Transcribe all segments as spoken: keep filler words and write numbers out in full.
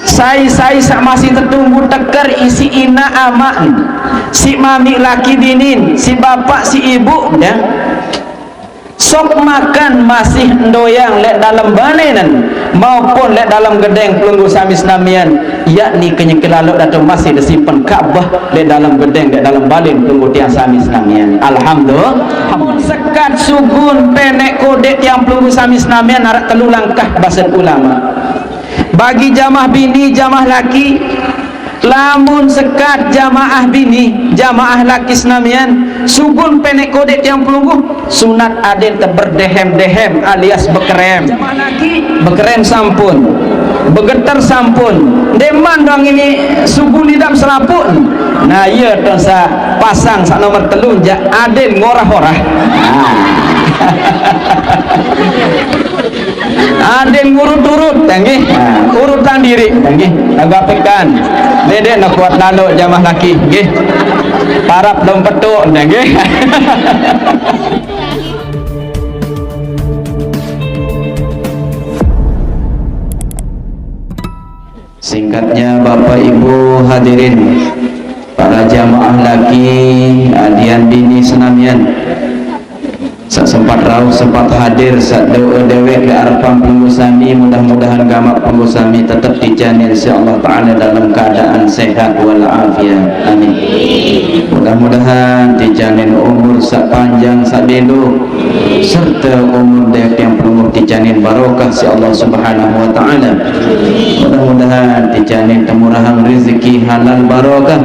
Sai-sai saq masih tetunggu teker isiq inaq amaqn, siq mamiq laki binin, siq bapaq siq ibuq, dah. Sok makan masih ndoyang leq dalem balenen maupun leq dalem gedeng pelungguh sami senamian, yakni kenyeke laloq dato masih tesimpen Ka'bah leq dalem gedeng, leq dalem balen pelungguh tiang sami senamian. Alhamdulillah. Mun sekat sugun peneq kodeq tiang pelungguh sami senamian araq telu langkah basen ulama. Bagi jamaah bini, jamaah laki, lamun sekat jamaah bini, jamaah laki senamian, sugun peneq kodeq tiang pelungguh, sunat aden teberdehem-dehem alias bekerem. Jamaah laki, bekerem sampun, begeter sampun, ndeqman doang ini sugun idap selapuq. Nah, iya, tong saq pasang saq nomor telu jaq aden ngorah-orah. Nah. Aden ngurut-urut, nggih. Nah, urutan diriq, nggih. Lagu apekan. Dedek nak kuat laloq jamaah laki, nggih. Parap lom petuk, nggih. Singkatnya, Bapak Ibu hadirin, para jamaah laki, adian bini senamian, saq sempat rauh, sempat hadir, saq do'e dewek leq arepan pelungguh sami, mudah-mudahan gamaq pelungguh sami tetep tijanin siq Allah Taala dalem keadaan sehat wal afiat. Amin. Mudah-mudahan tijanin umur saq panjang, saq belo, serte umur dewek tiang pelungguh tijanin barokah siq Allah Subhanahu wa Taala. Mudah-mudahan tijanin temurahang rezeki halal barokah.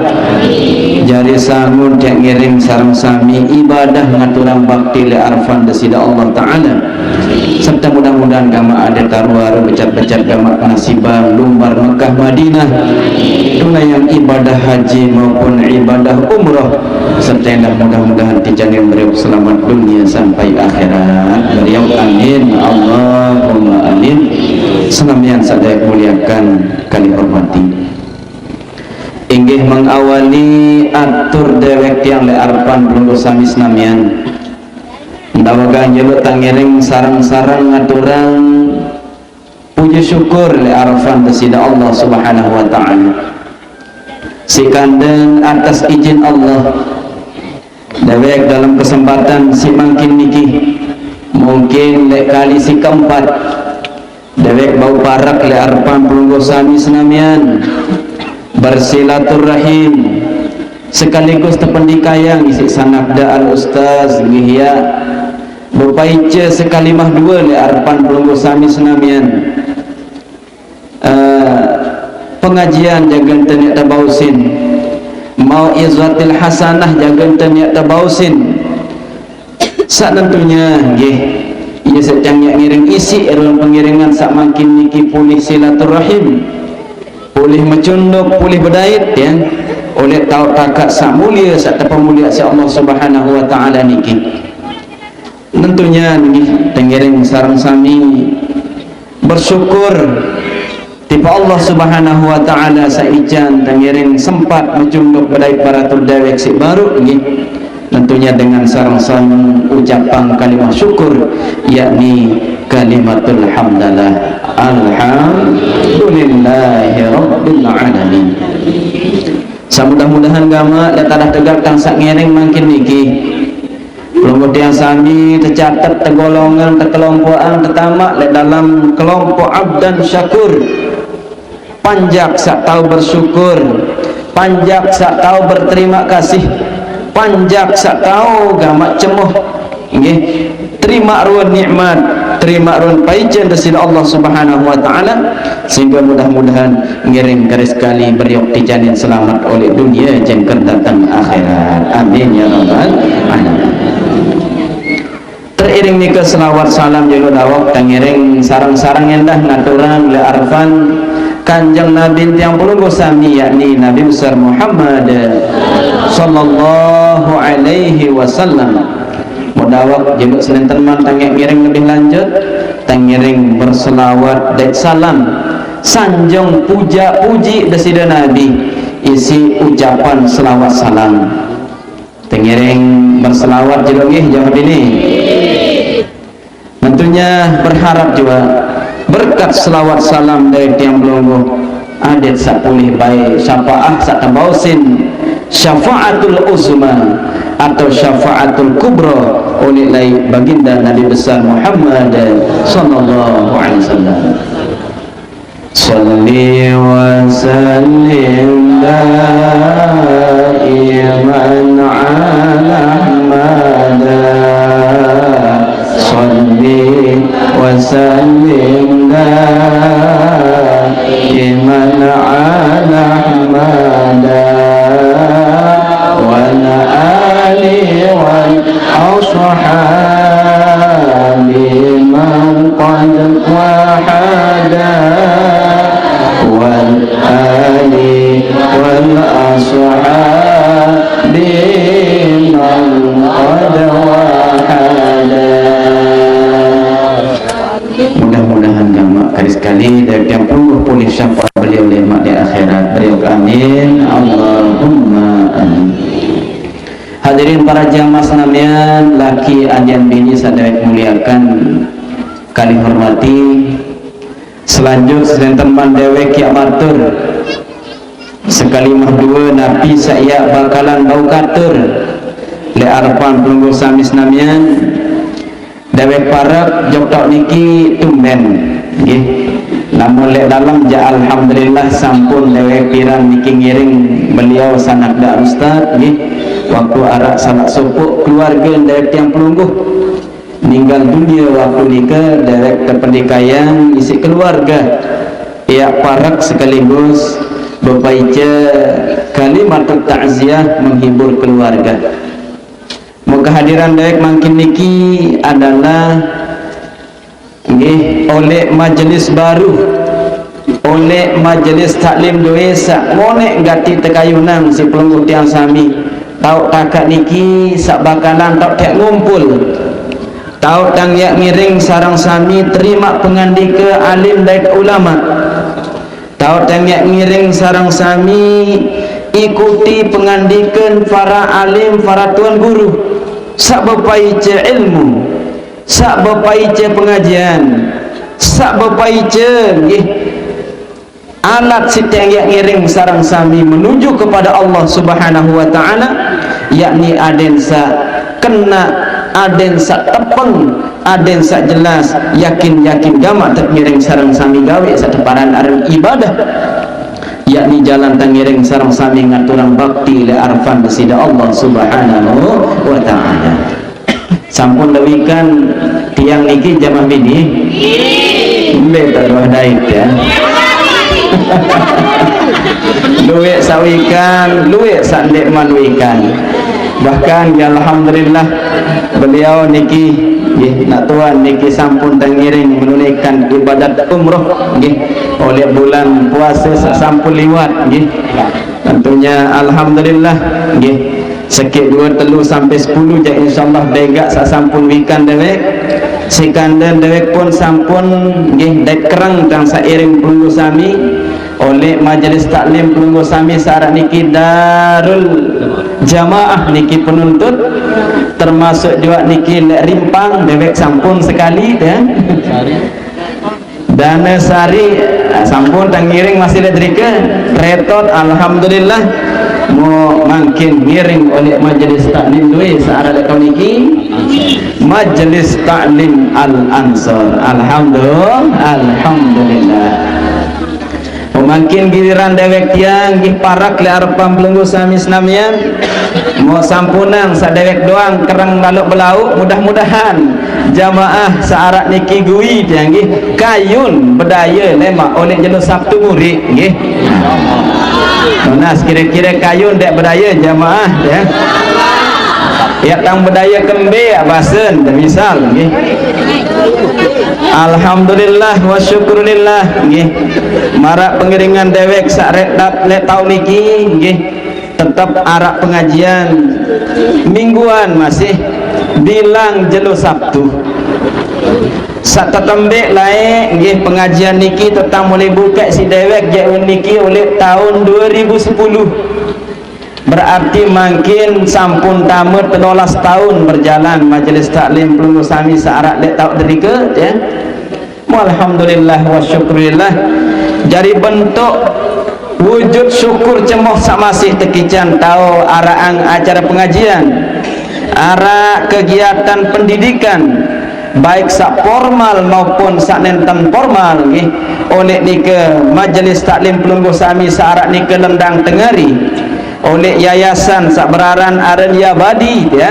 Jari sangun tiang ngiring sareng sami ibadah ngaturang bakti leq arepan Deside Allah Taala. Serte mudah-mudahan gamaq adeq taru-aru becat-becat gamaq penasibang lumbar Mekah Madinah, tunaiang ibadah haji maupun ibadah umroh. Serte endah mudah-mudahan tijanin beriuk selamat dunia sampai akhirat. Beriuk amin, Allahumma amin. Senamian saq dewek muliakan kali hormati. Inggih mengawali atur dewek tiang leq arepan pelungguh sami senamian. Ndawegang jelo tiang ngiring sareng-sareng ngaturang puji syukur leq arepan Deside Allah Subhanahu wa Taala. Siq kanden atas izin Allah, dewek dalem kesempatan siq mangkin niki, mungkin leq kali siq keempat, dewek bau parek leq arepan pelungguh sami senamian, bersilaturahim, sekaligus tependikayang isiq sanakde al ustaz nggih ya, bepaice sekalimah due leq arepan pelungguh sami senamian. Eh, pengajian jage ente niat tebausin, mau'izatil hasanah jage ente niat tebausin. Saq nentunya nggih, ie saq tiang niat ngiring isiq ruen pengiringan saq mangkin niki pulih silaturahim, pulih mecunduk, pulih bedait, ya, oleh taoq takat saq mulie saq tepemuliaq siq Allah Subhanahu wa Taala niki. Nentunya nggih, tengiring sareng sami bersyukur tipaq Allah Subhanahu wa Taala saq ican tengiring sempat mecunduk bedait baratur dewek siq baruq nggih. Tentunya dengan sareng-sareng ucapang kalimah syukur, yakni kalimatul hamdalah. Alhamdulillahirabbil alamin. Semudah-mudahan gamaq leq tadah tegak tiang saq ngiring mangkin niki, pelungguh tiang sami tecatet, tegolongan, tekelompokan, tetamaq leq dalem kelompok abdan syakur. Panjak saq tao bersyukur, panjak saq tao berterima kasih, panjak saq tao gamaq cemoh. Nggih, terimaq ruen nikmat, terimaq ruen paicen Deside Allah Subhanahu wa Taala, sehingga mudah-mudahan ngiring kari sekali beriuk tijanin selamet oleq dunie jangke dateng akhirat. Amin ya rabbal alamin. Teriring nike selawat salam jelo dawek tengiring sareng-sareng endah ngaturang leq arepan Kanjeng Nabi tiang pelungguh sami, yakni Nabi Besar Muhammad sallallahu alaihi wasallam. Mun dawek jelo senenten man tangek ngiring lebih lanjut, tengiring berselawat dait salam sanjung puja puji Deside Nabi isiq ucapan selawat salam. Tengiring berselawat jelo nggih, jamaah bini. Tentunya berharap juga berkat selawat salam dait tiang pelungguh, Hadis sapulih bae syafaat sak tebausin syafaatul uzma atau syafaatul kubra oleh lai baginda Nabi besar Muhammad sallallahu alaihi wasallam. Salli wa sallim daiman ala Ahmada. Salli wa sallim daiman ala Ahmada. Wal ali wal ashabi man qad wahada. Wal ali wal ashabi man qad wahada. Mudah-mudahan gamak kali sekali dan tiang pelungguh pulih syafaat beliau lemak di akhirat. Beliau amin. Allahumma amin. Hadirin para jamaah senamian, laki adian bini sadaya muliakan kali hormati. Selanjut senten man dewek yak matur. Sekali mah dua napi sak yak bakalan bau katur. Lek arepan pelungguh sami senamian. Dewek parek jok tok niki tumben. Nggih. Namun lek dalem ja alhamdulillah sampun dewek piran niki ngiring beliau sanak dak ustad nggih. Waktu arak salak sopok keluarga dewek tiang pelungguh ninggal dunia waktu nika dewek tependikayang isi keluarga. Yak parek sekaligus bepaica kalimat takziah menghibur keluarga. Kehadiran dewek mangkin niki adalah nggih oleh majelis baru, oleh majelis taklim dua sak ngonek gati tekayunang si pelungguh tiang sami. Tauk takak niki sak bakalan tauk tiak ngumpul. Tauk tang yak ngiring sarang sami terima pengandika alim dait ulama. Tauk tang yak ngiring sarang sami ikuti pengandikan para alim, para tuan guru. Sak bepaica ilmu, sak bepaica pengajian, sak bepaica nggih alat siteng yak ngiring sarang sami menuju kepada Allah Subhanahu wa taala, yakni aden sak kena, aden sak tepeng, aden sak jelas, yakin-yakin gamak tek ngiring sarang sami gawe sak teparan areng ibadah. Yakni jalan tang ngiring sarang sami ngaturang bakti le arfan besida Allah Subhanahu wa taala. Sampun lewikan tiang niki jamaah bini? Mbe tak doa dait ya. Luwek sawikan, luwek sandek man wikan. Bahkan ya alhamdulillah beliau niki nggih nak tuan niki sampun tang ngiring menunaikan ibadat umroh nggih oleh bulan puasa sak sampun liwat nggih. Tentunya alhamdulillah nggih. Sekit dua telu sampai sepuluh ja insyaallah begak sak sampun wikan dewek. Sikanden dewek pun sampun nggih dait kereng tang sairing pelungguh sami oleh majelis taklim pelungguh sami sarak niki Darul Jamaah niki penuntut termasuk juga niki lek rimpang dewek sampun sekali deh. Dana Sari, ah, sampun tang ngiring masih lek derika. Retot alhamdulillah. Mau mangkin ngiring oleh majelis taklim dua sarak dek niki. Majelis taklim Al Ansor. Alhamdulillah. Alhamdulillah. Mau mangkin giliran dewek tiang nggih parak le arepan pelungguh sami senamian. Mau sampunang sak dewek doang kereng lalu belau. Mudah-mudahan jamaah searak niki gui tiang nggih kayun bedaya lemak oleh jelo Sabtu murik nggih. Tunas kira-kira kayun dek bedaya jamaah ya. Ya tang bedaya kembe ya basen misal nggih. Alhamdulillah wa syukrulillah nggih. Marak pengiringan dewek sak rek dap lek tau niki nggih. Tetap arak pengajian mingguan masih bilang jelo Sabtu. Sak tetembek lae nggih pengajian niki tetang mulai buka si dewek je niki oleh tahun dua ribu sepuluh. Berarti mangkin sampun tamat telolas tahun berjalan majelis taklim pelungguh sami searak dek tau derika ya. Alhamdulillah wa syukurillah. Jari bentuk wujud syukur cemoh saq masih tekican tao araqang acara pengajian, araq kegiatan pendidikan, baik saq formal maupun saq nenten formal, nggih. Oleh nike, Majelis Taklim Pelungguh sami saq araq nike lendang tengari oleh yayasan saq beraran Aren Yabadi, ya.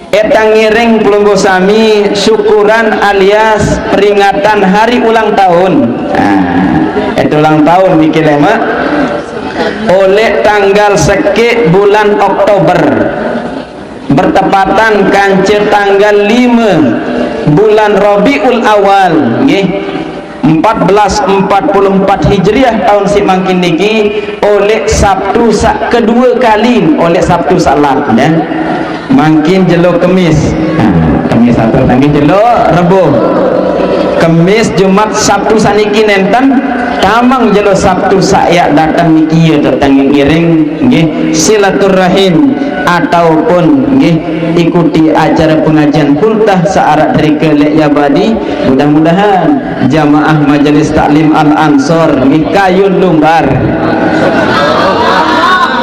Eta ngiring pelungguh sami syukuran alias peringatan hari ulang tahun. Nah, eta ulang tahun niki lemaq oleh tanggal sekeq bulan Oktober, bertepatan kance tanggal lime bulan Rabiul Awal, nggih. Empat belas empat puluh empat Hijriah taun siq mangkin niki, oleh Sabtu saq kedue kali, oleh Sabtu saq lat, ya. Mangkin jelo Kemis. Nah, Kemis atur nangkin jelo Rebo. Kemis, Jumat, Sabtu saniki nenten, tameng jelo Sabtu saq yaq dateng niki ya teteng ngiring, nggih, silaturahim ataupun, nggih, ikuti acara pengajian kultah saq araq derike leq Yabadi. Mudah-mudahan jamaah Majelis Taklim Al Ansor nggih kayun lumbar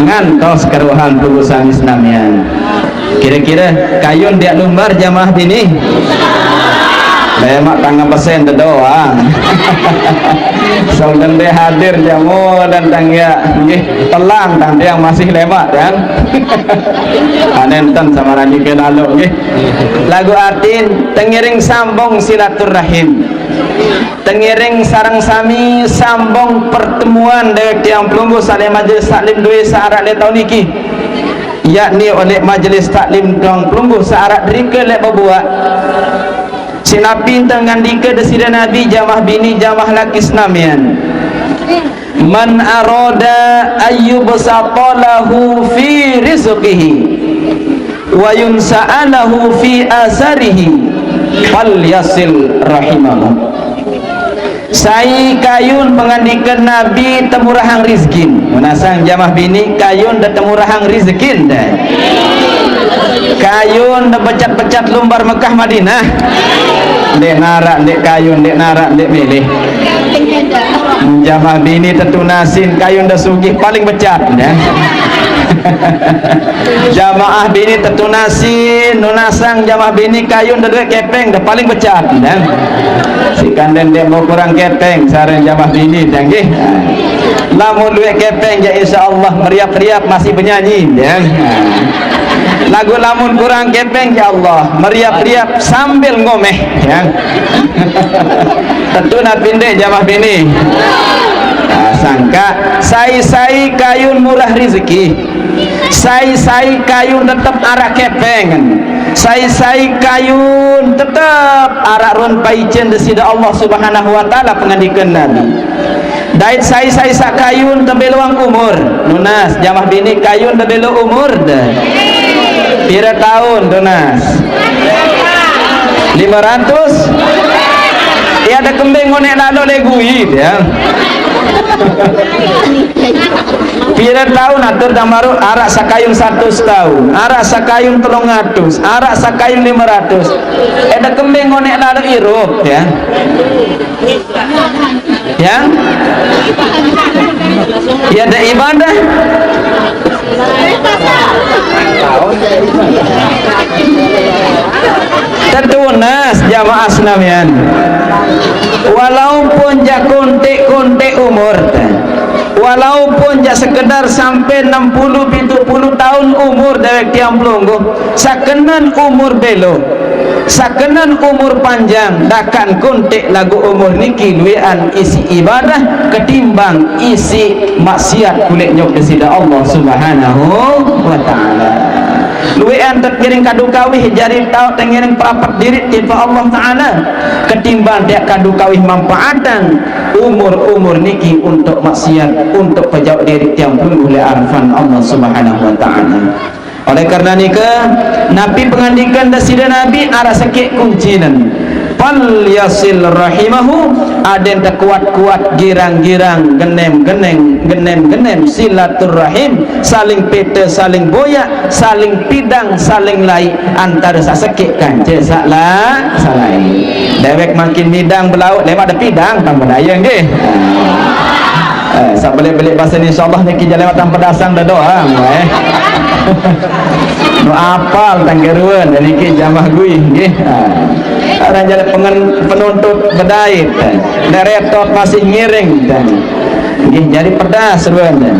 ngantos keruhan pelungguh sami senamian. Kire-kire kayun ndeq lumbar jamaah bini? Lemaq tangan pesen doang. Song dende hadir jamu dan tangga nggih telang tang tiang masih lemaq, kan? Panenten sama raja ke lalu nggih. Lagu atin tengiring sambung silaturahim. Tengiring sareng sami sambung pertemuan dewek tiang pelungguh saq leq Majelis Taklim due saq araq leq taun niki, yakni oleh Majelis Taklim tiang pelungguh saq araq derike leq bebuaq. Sinapi ente ngandike Deside Nabi, jamaah bini, jamaah laki senamian. Man arada ayyubsata lahu fi rizqihi wa yunsa'alahu fi asarihi falyasil rahimahu. Sai kayun pengandikan Nabi temurahang rizkin. Menasang jamah bini kayun de temurahang rizkin de. Kayun de becat-becat lumbar Mekah Madinah. Ndeq narak, ndeq kayun, ndeq narak, ndeq milih. Jamah bini tetunasin kayun de sugih paling becat de. Jamaah bini tetunasin, nunasang jamaah bini kayun de lueq kepeng de paling becat de. Siq kanden ndeq mau kurang kepeng sareng jamaah bini de nggih. Lamun lueq kepeng jaq insyaallah meriap-riap masih benyanyi de. Laguq lamun kurang kepeng ya Allah meriap-riap sambil ngomeh ya. Tetu napi ndeq jamaah bini? Nah, sangkaq sai-sai kayun murah rizeki. Sai-sai kayun tetep araq kepengen. Sai-sai kayun tetep araq ruen paicen Deside Allah Subhanahu wa Ta'ala, pengandikan Nabi. Dait sai-sai saq kayun tebeloang umur. Nunas, jamah bini kayun tebelo umur de. Pire taun, tunas? Lime ratus? Ya, de kembe ngoneq lalo leq gui, ya. Pire taun atur dang baruq araq saq kayun satus taun, araq saq kayun telung atus, araq saq kayun lime ratus. Eh, de kembe ngoneq lalo irup, ya. Ya? Ya, de ibadah. Tetunas jamaah senamian. Walaupun jaq konteq-konteq umur, walaupun jaq sekedar sampe enam puluh, pitu puluh taun umur dewek tiang pelungguh, sakenen umur belo, sakenen umur panjang, dakaq konteq laguq umur niki lueqan isiq ibadah ketimbang isiq maksiat kuleq nyok Deside Allah Subhanahu wa Ta'ala. Lueqan tengiring kadu kawih jari taoq tengiring perapet diriq tipaq Allah Ta'ala, ketimbang tiaq kadu kawih manfaatan umur-umur niki untuk maksiat, untuk pejaoq diriq tiang pelungguh leq arepan Allah Subhanahu wa Ta'ala. Oleh karena nike, napi pengandikan Deside Nabi araq sekeq kuncinen. Fal yasil rahimahu, aden tekuat-kuat girang-girang, genem-genem, genem-genem silaturrahim, saling pete, saling boyak, saling pidang, saling lai, antara sak sekik kance sak la, sak lai. Dewek mangkin midang belauk, lemak ada pidang, tambah daya nggih. Eh, sak belik-belik bahasa ni, insyaallah niki jalan matang pedasang dah doang, eh. Nu apal tanggeruan, niki jamah gui, nggih. Ah. Orang jadi pengen-, penuntut bedait, eh. Nek retot masih ngiring, eh. Nggih, jadi pedas ruan, eh.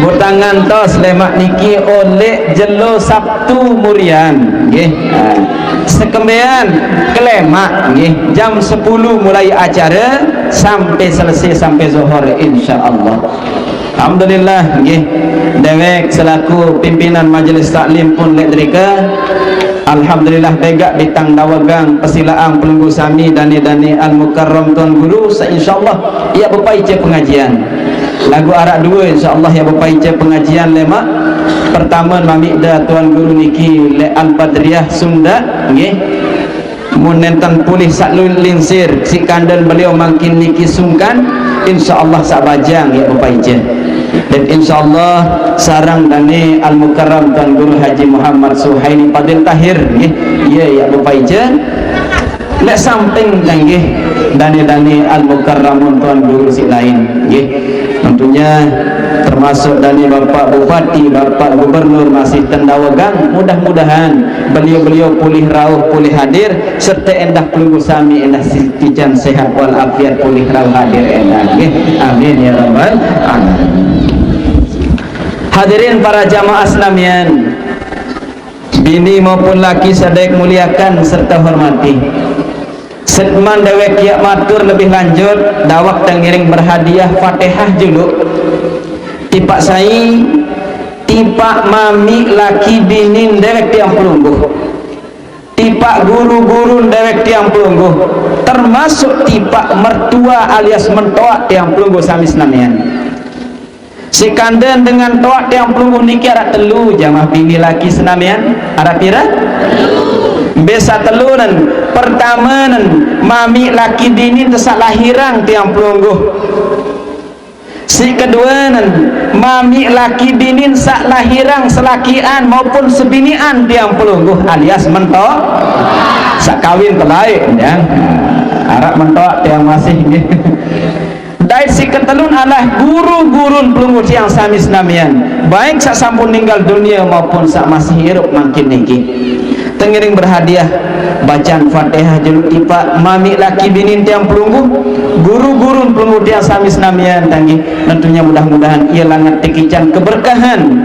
Butangan tos lemak niki oleh jelo Sabtu murian, nggih. Ah. Sekembean kelemak, nggih. Jam sepuluh mulai acara sampai selesai, sampai zuhur, insyaallah. Alhamdulillah, nggih. Dewek selaku pimpinan Majelis Taklim pun lek derika. Alhamdulillah, begak bitang dawegang pesilaang pelunggu sami dani-dani Al Mukarram Tuan Guru, sa insyaallah ia bepaica pengajian. Lagu arak dua insyaallah ia bepaica pengajian lemak. Pertama mamik da Tuan Guru niki lek Al Badriah Sunda, nggih. Mun nenten pulih sak lu-, linsir, si kandel beliau mangkin niki sungkan, insyaallah sak bajang ia bepaica. Dan insyaallah sarang dani Al Mukarram Tuan Guru Haji Muhammad Suhaini Fadil Tahir, nggih, ia ia bepaica. Lek samping tanggih dani-dani Al Mukarramun Tuan Guru si lain, nggih. Tentunya termasuk dani Bapak Bupati, Bapak Gubernur masih ten dawegang, mudah-mudahan beliau-beliau pulih rauh, pulih hadir, serta endah pelunggu sami endah si-, tican sehat wal afiat pulih rauh hadir endah, nggih. Amin ya rabbal alamin. Hadirin para jamaah senamian, bini maupun laki sadek muliakan serta hormati. Setman dewek yak matur lebih lanjut, dawak tengiring berhadiah Fatihah juluk. Tipak sai, tipak mami laki binin dewek tiang pelungguh. Tipak guru-gurun dewek tiang pelungguh. Termasuk tipak mertua alias mentoak tiang pelungguh sami senamian. Si kanden dengan toak tiang pelungguh niki arak telu jamah bini laki senamian. Arak pira? Besa telu nen. Pertama nen, mami laki bini tesak lahirang tiang pelungguh. Si kedua nen, mami laki bini sak lahirang selakian maupun sebinian tiang pelungguh alias mentok. Sak kawin pelaik, ya. Arak mentok tiang masih, nggih. Dait si ketelun adalah guru-gurun pelungguh tiang sami senamian, baik sak sampun ninggal dunia maupun sak masih hirup mangkin niki. Tengiring berhadiah bacaan Fatihah juluk tipak mami laki binin tiang pelungguh, guru-gurun pelungguh tiang sami senamian tanggih. Tentunya mudah-mudahan ia langat tikican keberkahan,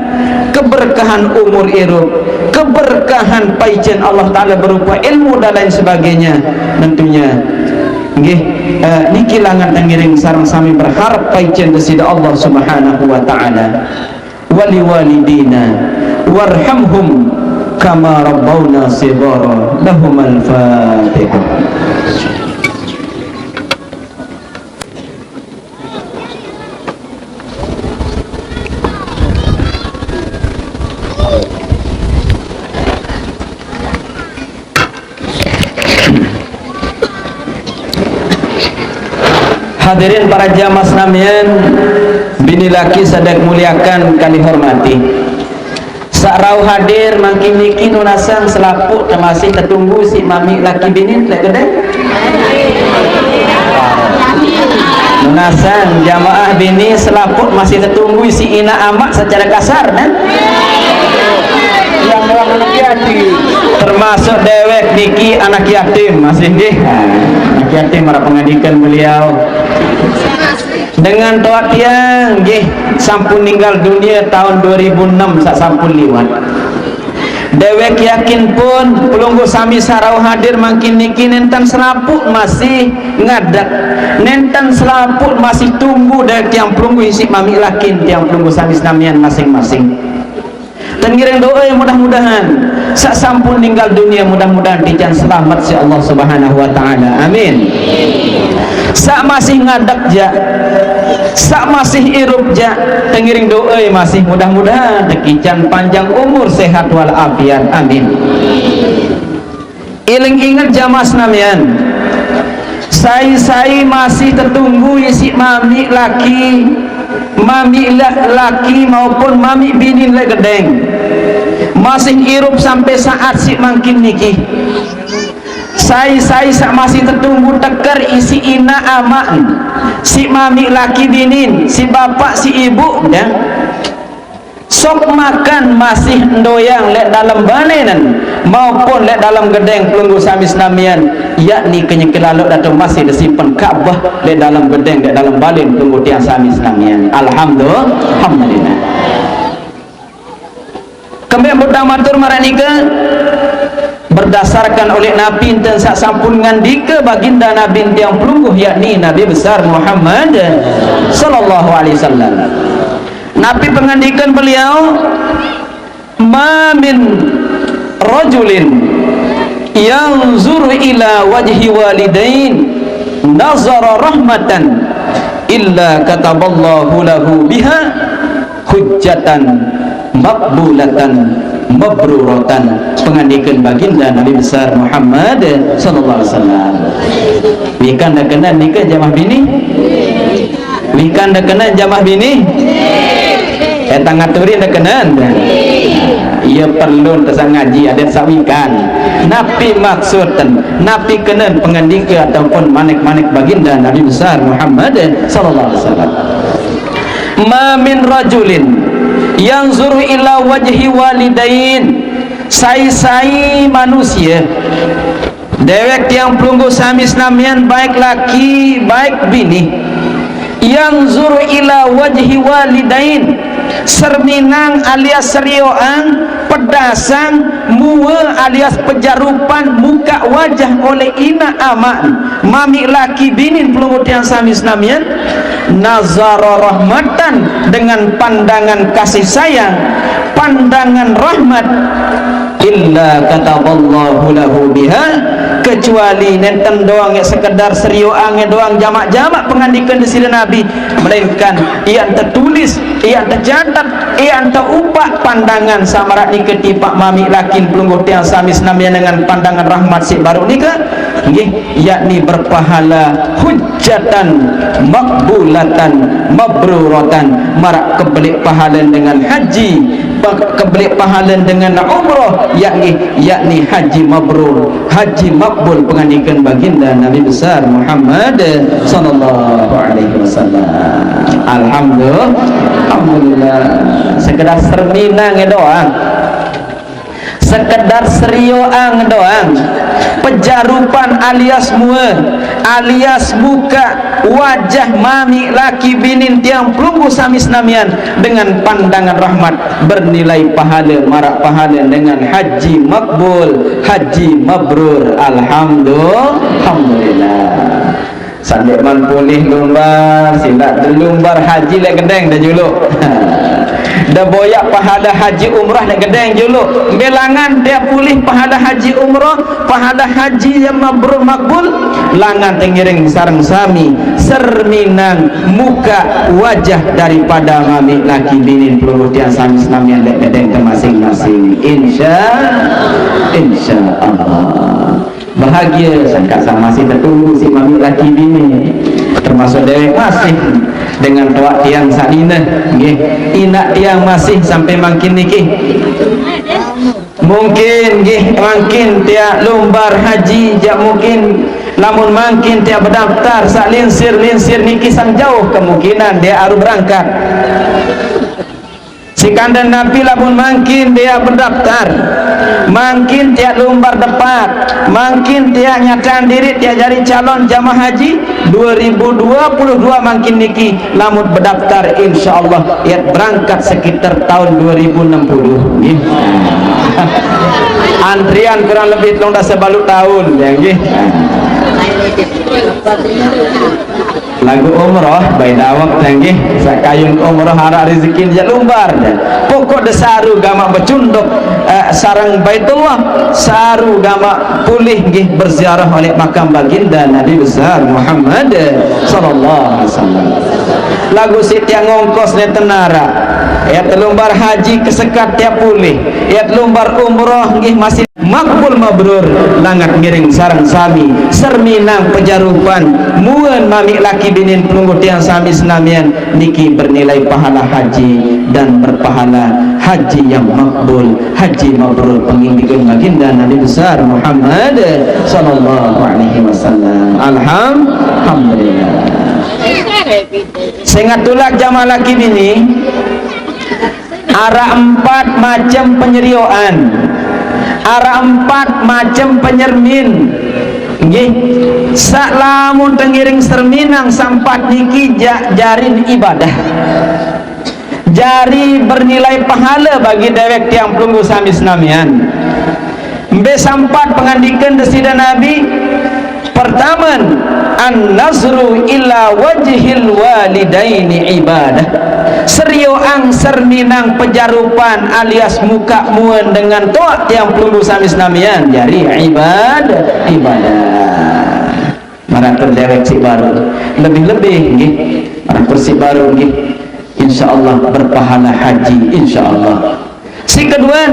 keberkahan umur irup, keberkahan paicen Allah Taala berupa ilmu dan lain sebagainya. Tentunya nggih, eh, niki langan tengiring sareng sami berharap paicen Sida Allah Subhanahu wa Taala. Wali walidina warhamhum kama rabbauna shighara. Lahumal Fatihah. Hadirin para jamaah senamian, bini laki sadek muliakan kali hormati. Sak rauh hadir mangkin niki nunasang selapuk temasih tetunggu si mami laki bini lek gede. Nunasang jamaah bini selapuk masih tetunggu si ina amak secara kasar, nah. Yang orang lebih hati. Termasuk dewek niki anak yatim masih nggih. Anak yatim para pengadikan beliau. Dengan toak tiang nggih sampun ninggal dunia tahun dua ribu enam sak sampun liwat. Dewek yakin pun pelungguh sami sarau hadir mangkin niki nenten selapuk masih ngadek, nenten selapuk masih tunggu dewek tiang pelungguh isik mami lakin tiang pelungguh sami senamian masing-masing. Tengiring doa yang mudah-mudahan sak sampun ninggal dunia mudah-mudahan tican selamat si Allah Subhanahu wa Taala. Amin. Sak masih ngadek jak, sak masih irup jak, tengiring doa masih mudah-mudahan tekican panjang umur sehat wal afiat. Amin. Iling inget jamaah senamian, sai-sai masih tetunggu isi mami laki, mami la-, laki maupun mami binin le gedeng, masih irup sampai saat si mangkin niki. Sai-sai sa masih tetunggu teker isi ina amak, si mami laki binin, si bapak si ibu, dah. Sok makan masih endoyang lek dalam balenen maupun lek dalam gedeng pelungguh sami senamian, yakni kenyeke lalok dato masih disimpen Ka'bah lek dalam gedeng, lek dalam balen pelungguh tiang sami senamian. Alhamdulillah. Alhamdulillah. Kembali butang matur marah nika berdasarkan oleh Nabi enten sak sampun ngandika baginda Nabi tiang pelungguh, yakni Nabi besar Muhammad sallallahu alaihi wasallam. Nabi pengandikan beliau, "Ma min rajulin yanzuru ila wajhi walidain nazara rahmatan illa kataballahu lahu biha hujjatan maqbulatan mabruratan." Pengandikan baginda Nabi besar Muhammad sallallahu alaihi wasallam. Wikan dah kena nika jamaah bini? Wikan dah kena jamaah bini? Eh, tangah turin dah kena? Ia perlu tersang ngaji adat sawikan. Napi maksud ten? Napi kena pengandika ataupun manik-manik baginda Nabi besar Muhammad sallallahu alaihi wasallam? "Ma min rajulin yanzuru ila wajhi walidain." Sai-sai manusia, dewek tiang pelungguh sami senamian, baik laki, baik bini, yanzuru ila wajhi walidain, serminang alias serioang, pedasang mua alias pejarupan muka wajah oleh ina amak, mami laki binin pelungguh tiang sami senamian, nazara rahmatan, dengan pandangan kasih sayang, pandangan rahmat, illa kataballahu lahu biha, kecuali nenten doang ya sekedar serioang doang, jamak-jamak pengandikan di sira Nabi, melainkan ia tertulis, ia tercatat, ia terupak pandangan samarak nika tipak mami lakin pelungguh tiang sami senamian dengan pandangan rahmat si baru nika, nggih, yakni berpahala hujjatan maqbulatan mabruratan, marak kebelik pahala dengan haji, pa-, kebelik pahala dengan umrah, yakni, yakni haji mabrur, haji makbul, pengandikan baginda Nabi besar Muhammad sallallahu alaihi wasallam. Alhamdulillah, alhamdulillah. Sekedar serminang doang. Sekedar serioang doang, pejarupan alias mua, alias muka, wajah mami laki binin tiang pelungguh sami senamian dengan pandangan rahmat, bernilai pahala, marak pahala dengan haji makbul, haji mabrur. Alhamdulillah, alhamdulillah. Sandeqman pulih lumbar, silaq delumbar haji leq gedeng de juluq. De boyaq pahala haji umrah leq gedeng juluq. Mbe langan tiaq pulih pahala haji umrah, pahala haji yang mabrur makbul, langan tengiring sareng sami serminang muka wajah daripada mami laki binin pelungguh tiang sami senamian leq gedeng temasing-masing. Insya, insya Allah. Bahagia, sangkaq sa masih tetunggu siq mamiq laki bini. Termasuk dewek masih dengan toaq tiang saq nine, nggih. Inaq tiang masih sampai mangkin niki. Mungkin, nggih, mangkin tiaq lumbar haji, jaq mungkin lamun mangkin tiaq bedaftar saq linsir-linsir niki sang jauh kemungkinan tiaq aru berangkat. Siq kanden napi lamun mangkin tiaq bedaftar, mangkin tiaq lumbar depat, mangkin tiaq nyataang diriq tiaq jari calon jamaah haji due ribu due puluh due mangkin niki, lamun bedaftar, insyaallah, iat berangkat sekitar taun due ribu enem puluh, nggih. Antrian kurang lebih telung dase baluq taun, ya, nggih. Laguq umroh, bae dawek tanggih, saq kayun umroh araq rezeki jaq lumbar. Pokok de saru gamaq becunduk, eh, sareng Baitullah, saru gamaq pulih nggih berziarah oleh makam baginda Nabi besar Muhammad sallallahu alaihi wasallam. Laguq siq tiang ngongkos nenten araq. Yat lumbar haji kesekat tiap pulih, yat lumbar umroh nggih masih makbul mabrur, langat ngiring sareng sami serminang pejarupan muan mami laki binin pelungguh tiang sami senamian niki bernilai pahala haji dan berpahala haji yang makbul, haji mabrur, pengindikan baginda Nabi besar Muhammad sallallahu alaihi wasallam. Alhamdulillah. Sehingga tulak jamaah laki bini, arah empat macam penyerioan, arah empat macam penyermin. Nggih, sak lamun tengiring serminang sampat niki ja-, jarin ibadah. Jari bernilai pahala bagi dewek tiang pelungguh sami senamian. Mbe sampat pengandikan Desida Nabi, pertaman, an-nazru ila wajhil walidaini ibadah. Serio angser minang pejarupan alias muka muan dengan toak tiang pelungguh sami senamian jari ibad-, ibadah. Maratur dewek si baru, lebih-lebih nggih, maratur si baru nggih, insyaallah berpahala haji, insyaallah. Si kedua,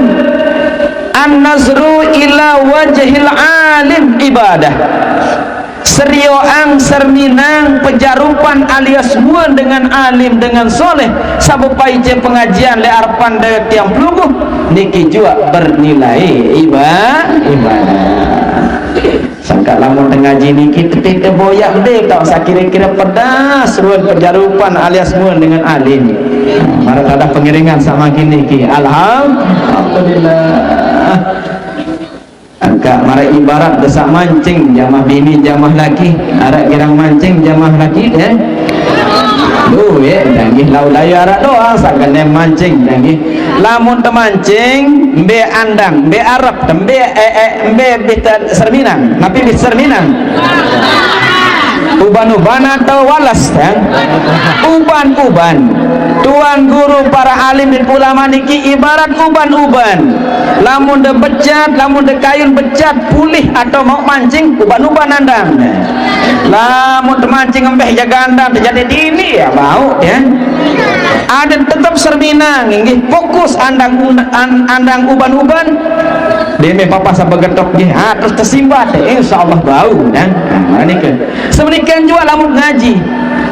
an-nazru ila wajhil alim ibadah. Serio angser minang pejarupan alias muan dengan alim dengan soleh, sabepaica pengajian le arepan dewek tiang pelungguh, niki jua bernilai iba-, ibadah. Sangka lamun tengaji niki tepi te boyak be tau sakira-kira pedas ruan pejarupan alias muan dengan alim. Mara tadah pengiringan sama kini ki. Alhamdulillah. Angka mara ibarat desak mancing jamah bini jamah laki. Arak girang mancing jamah laki deh. Duit danggih lau daya arak doang sakene mancing danggih. Lamun temancing mbe andang, mbe arep, mbe eh, eh, mbe bih serminang. Napi bih serminang? Uban-uban atau walas ya? Uban-uban. Tuan guru para alim dan ulama niki ibarat uban-uban. Lamun de becat, lamun de kayun becat, pulih atau mau mancing, uban-uban andang. Lamun temancing embeh jaga andang terjadi dini ya bau ya. Ada tetap serminang nggih fokus andang un-, an-, andang uban-uban. Deme papa sabegetok nggih, ah, terus tersimbat, insyaallah bau ya. Nah, ini ke. Semenikan juga lamun ngaji.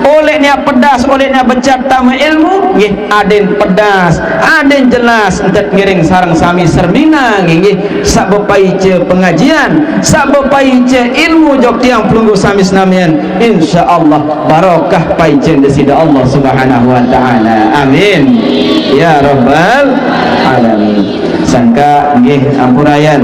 Oleh nia pedas, oleh nia becat tama ilmu, nggih, aden pedas, aden jelas, entet ngiring sareng sami serminang nggih, sak bepaica pengajian, sak bepaica ilmu jok tiang pelungguh sami senamian, insyaallah barokah paica desida Allah Subhanahu wa taala. Amin. Ya rabbal alamin. Sangka nggih ampurayan.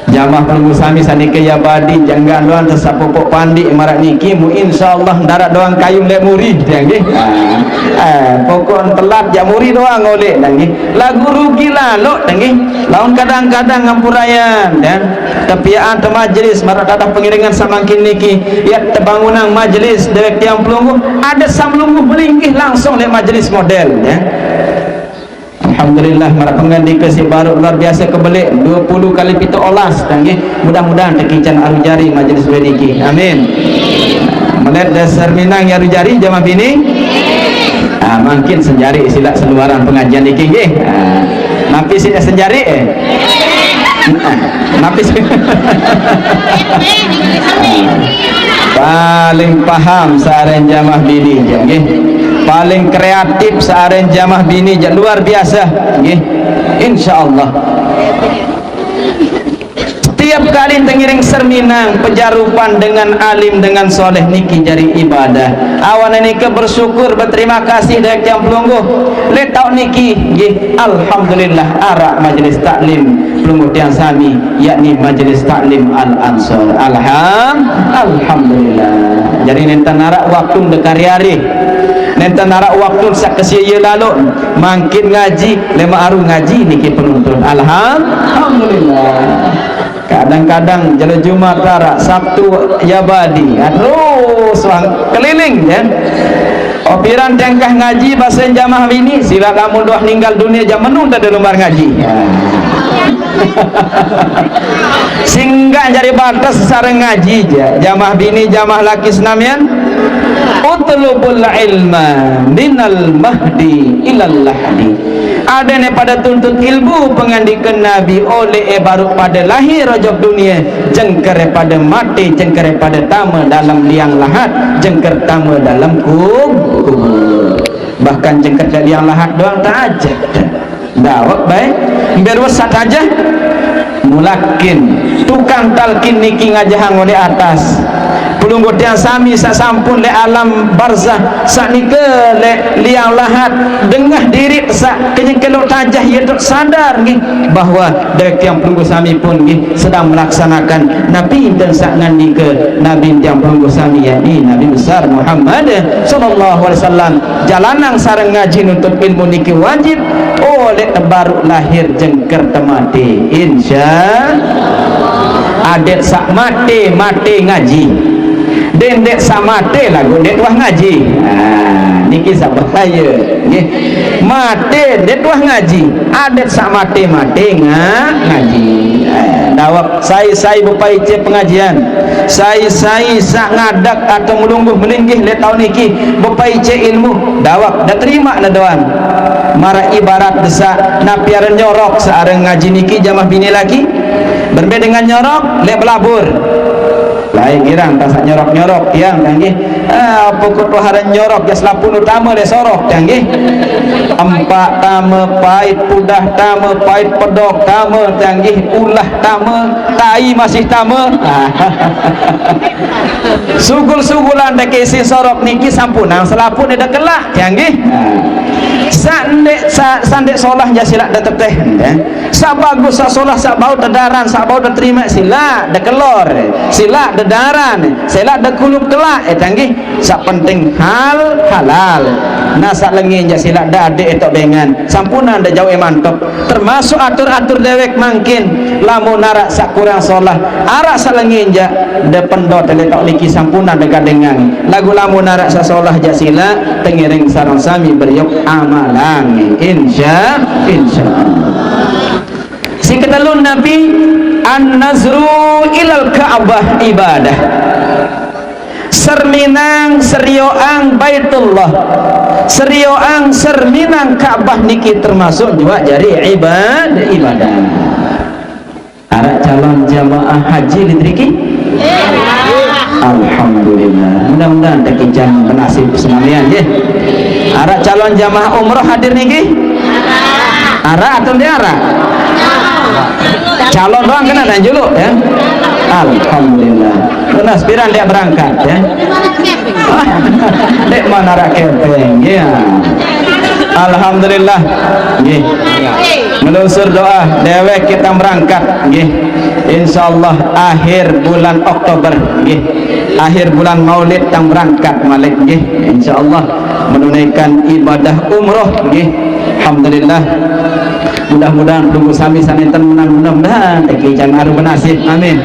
Jamah pelungguh sami sanike ya badi janggan doan tesapupuk pandi marak niki mu insyaallah darat doang kayung lek muri dia nggih. Ah, eh, pokok telat jak muri doang oleh dah nggih. Lagu rugi lalok dah nggih. Laun kadang-kadang ngampurayan ya. Tepiaan te majlis marak dadah pengiringan samangkin niki. Ya tebangunang majlis dewek tiang pelungguh ada samlungguh melinggih langsung lek majlis model ya. Alhamdulillah, mara pengandika si baru luar biasa kebelik dua puluh kali pitu olas tanggih. Mudah-mudahan tekican aru jari majlis weniki. Amin. Melet dasar minang ya aru jari jamaah bini. Ah, mungkin senjari silak seluaran pengajian niki nggih. Ah, napi sida senjari eh? Napi si- Paling paham searen jamaah bini nggih. Paling kreatif searen jamaah bini je luar biasa nggih. Insyaallah. Setiap kali tengiring serminang pejarupan dengan alim dengan soleh niki jari ibadah. Awan niki bersyukur berterima kasih dari tiang pelungguh. Letau niki nggih alhamdulillah arak majlis taklim pelungguh tiang sami yakni majlis taklim Al Ansor. Alham alhamdulillah. Jadi nenten arak waktu dekari hari. Nenten arak waktu sak kesia ye lalu mangkin ngaji lema aru ngaji niki penuntut. Alham alhamdulillah. Kadang-kadang jelo Jumat arak Sabtu ya badi. Terus wang keliling ya. Opiran tengkah ngaji bahasa jamaah bini sila lamun doh ninggal dunia jam menung tak ada lembar ngaji. Ya. Singgah jari batas sareng ngaji ja. Jamaah bini, jamaah laki senamian. Utlubul ilma minal mahdi ilal lahdi. Adene pada tuntut ilmu, pengandikan Nabi, oleh e baru pada lahir ojok dunia, jengkere pada mate, jengkere pada tame dalam liang lahat, jengker tame dalam kub-, kubur. Bahkan jengker liang lahat doang tak ajak. Dawek bae, mberusak aja. Mulakin tukang talkin niki ngajahang oleh atas. Pelungguh tiang sami sak sampun le alam barzah, sak nike le liang lahat, dengah dirit sak kenyengkelok tajah, ye dok sadar nggih bahwa dewek tiang pelungguh sami pun nggih sedang melaksanakan napi inten sak ngandika Nabi tiang pelungguh sami, yakni Nabi besar Muhammad sallallahu alaihi wasallam. Jalanang sareng ngaji nuntut ilmu niki wajib. Oh, lek tebaru lahir jengker temate. Insya adet sak mate, mate ngaji. Dendet sak mate lagu det wah ngaji. Nah, niki sak bahaya. Nggih. Mate det wah ngaji. Adet sak mate, mate nga-, ngaji. Eh, dawek sai-sai bepaice pengajian. Sai-sai sak ngadak atau melungguh melinggih le taun niki bepaice ilmu, dawek da terima ne doan. Mara ibarat desak napi aren nyorok sareng ngaji niki jamaah bini laki. Berembe dengan nyorok, le belabur. Lain girang tak sak nyorok-nyorok tiang kan nggih. Ah, pokok tuh aren nyorok ja selapun utama le sorok tiang nggih. Empak tame, pait pudah tame, pait pedok tame tiang nggih, ulah tame, tai masih tame. Sugul-sugulan dek isin sorok niki sampunang selapun eda kelak, tiang nggih. Sandek, sa-, sandek solah ja silak da teteh, ya. Sak bagus, sak solah, sak bau da daran, sak bau da terima, silak da kelor, silak da daran, silak da kulup kelak, eh, tiang nggih. Sak penting hal halal. Nah, sak lengin ja silak da adek etok bengan. Sampunang da jauh emantok. Termasuk atur-atur dewek mangkin, lamun arak sak kurang solah, arak sak lengin ja, de pendot letok niki sampunang de gadengang. Lagu lamun arak sak solah ja sila, tengiring sareng sami beriuk amalang. Insya, insya Allah. Sing ketelun napi, an-nazru ilal Ka'bah ibadah. Serminang, serioang Baitullah, serioang, serminang Ka'bah niki termasuk juga jari ibad-, ibadah. Arak calon jamaah haji litriki? Alhamdulillah. Mudah-mudahan tekican benasib senamian, ya. Arak calon jamaah umroh hadir niki? Arak atau ndak arak? Calon doang kena dan juluk, ya. Alhamdulillah. Tunas piran dia berangkat, ya. Dek mana rak kepeng, ya. Alhamdulillah. Nggih. Melusur doa dewek kita berangkat, nggih. Insyaallah akhir bulan Oktober, nggih. Akhir bulan Maulid tang berangkat malik, nggih. Insyaallah menunaikan ibadah umroh, nggih. Alhamdulillah. Mudah-mudahan pelungguh sami sanenten menang, mudah-mudahan teki jan aru benasib. Amin.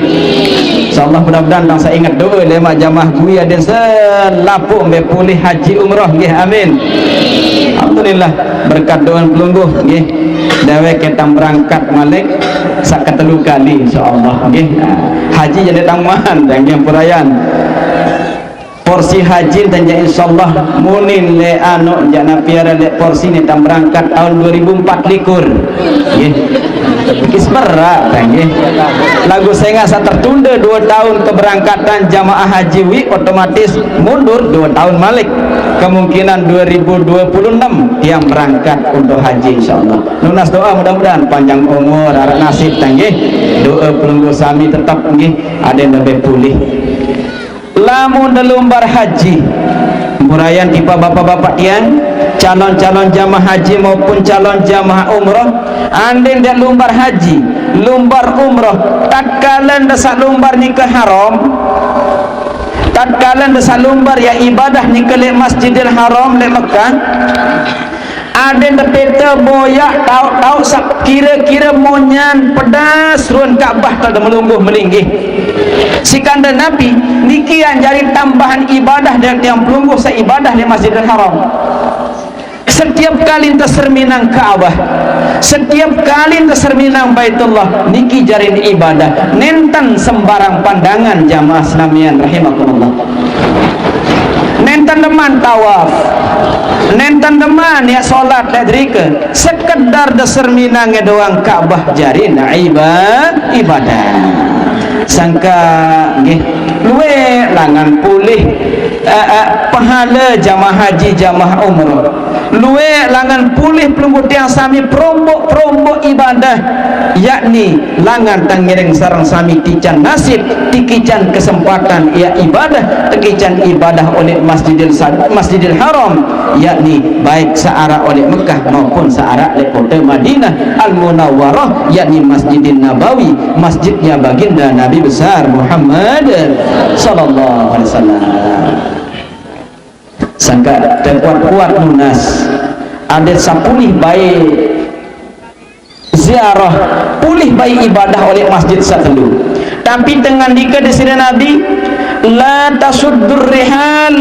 Insyaallah mudah-mudahan tang saingat doa lemak jamaah bui adin selapuh mbe pulih haji umroh nggih. Amin. Alhamdulillah berkat doa pelungguh nggih. Dewek kita berangkat malik sak ketelu kali insyaallah nggih. Nah, haji jadi taman dan nggih purayan. Porsi haji dan ja insyaallah munin le anu ja napiara le porsi ni tam berangkat tahun dua ribu empat likur. Nggih. Kis berat nggih. Lagu sengasa tertunda dua tahun keberangkatan jamaah haji wi otomatis mundur dua tahun malik. Kemungkinan dua ribu dua puluh enam yang berangkat untuk haji insyaallah. Lunas doa mudah-mudahan panjang umur arak nasib nggih. Doa pelungguh sami tetap nggih ada yang lebih pulih. Lamun da lumbar haji, purayan tipa bapak-bapak tiang, calon-calon jamaah haji maupun calon jamaah umroh, andin da lumbar haji, lumbar umroh, tatkala da sak lumbar nika haram, tatkala da sak lumbar ya ibadah nika lek Masjidil Haram lek Mekah, aden da peta boyak tauk-tauk sak kira-kira monyan pedas run Ka'bah tak da melungguh melinggih. Sikanda Nabi niki yang jari tambahan ibadah dan tiang pelungguh seibadah di Masjidil Haram. Setiap kali ente serminang Ka'bah, setiap kali ente serminang Baitullah, niki jarin ibadah. Nenten sembarang pandangan, jamaah senamian rahimakumullah. Nenten demen tawaf, nenten demen ya salat, lek derike. Sekedar de serminange doang Ka'bah jarin iba-, ibadah. Sangka nggih, luwek langan pulih, eh, eh, pahala jamaah haji, jamaah umroh. Luwek langan pulih pelungguh tiang sami perombok-perombok ibadah, yakni langan tang ngiring sareng sami tican nasib, tikican kesempatan ya ibadah, tikican ibadah oleh Masjidil Sa-, Masjidil Haram, yakni baik searah oleh Mekah maupun searah oleh kota Madinah Al-Munawwarah, yakni Masjidin Nabawi, masjidnya baginda Nabi besar Muhammad sallallahu alaihi wasallam. Sangka tekuat-kuat nunas, adat sapulih bae ziarah, pulih bae ibadah oleh masjid satelu. Tapi tengandika di sini Nabi, "La tasuddur rihal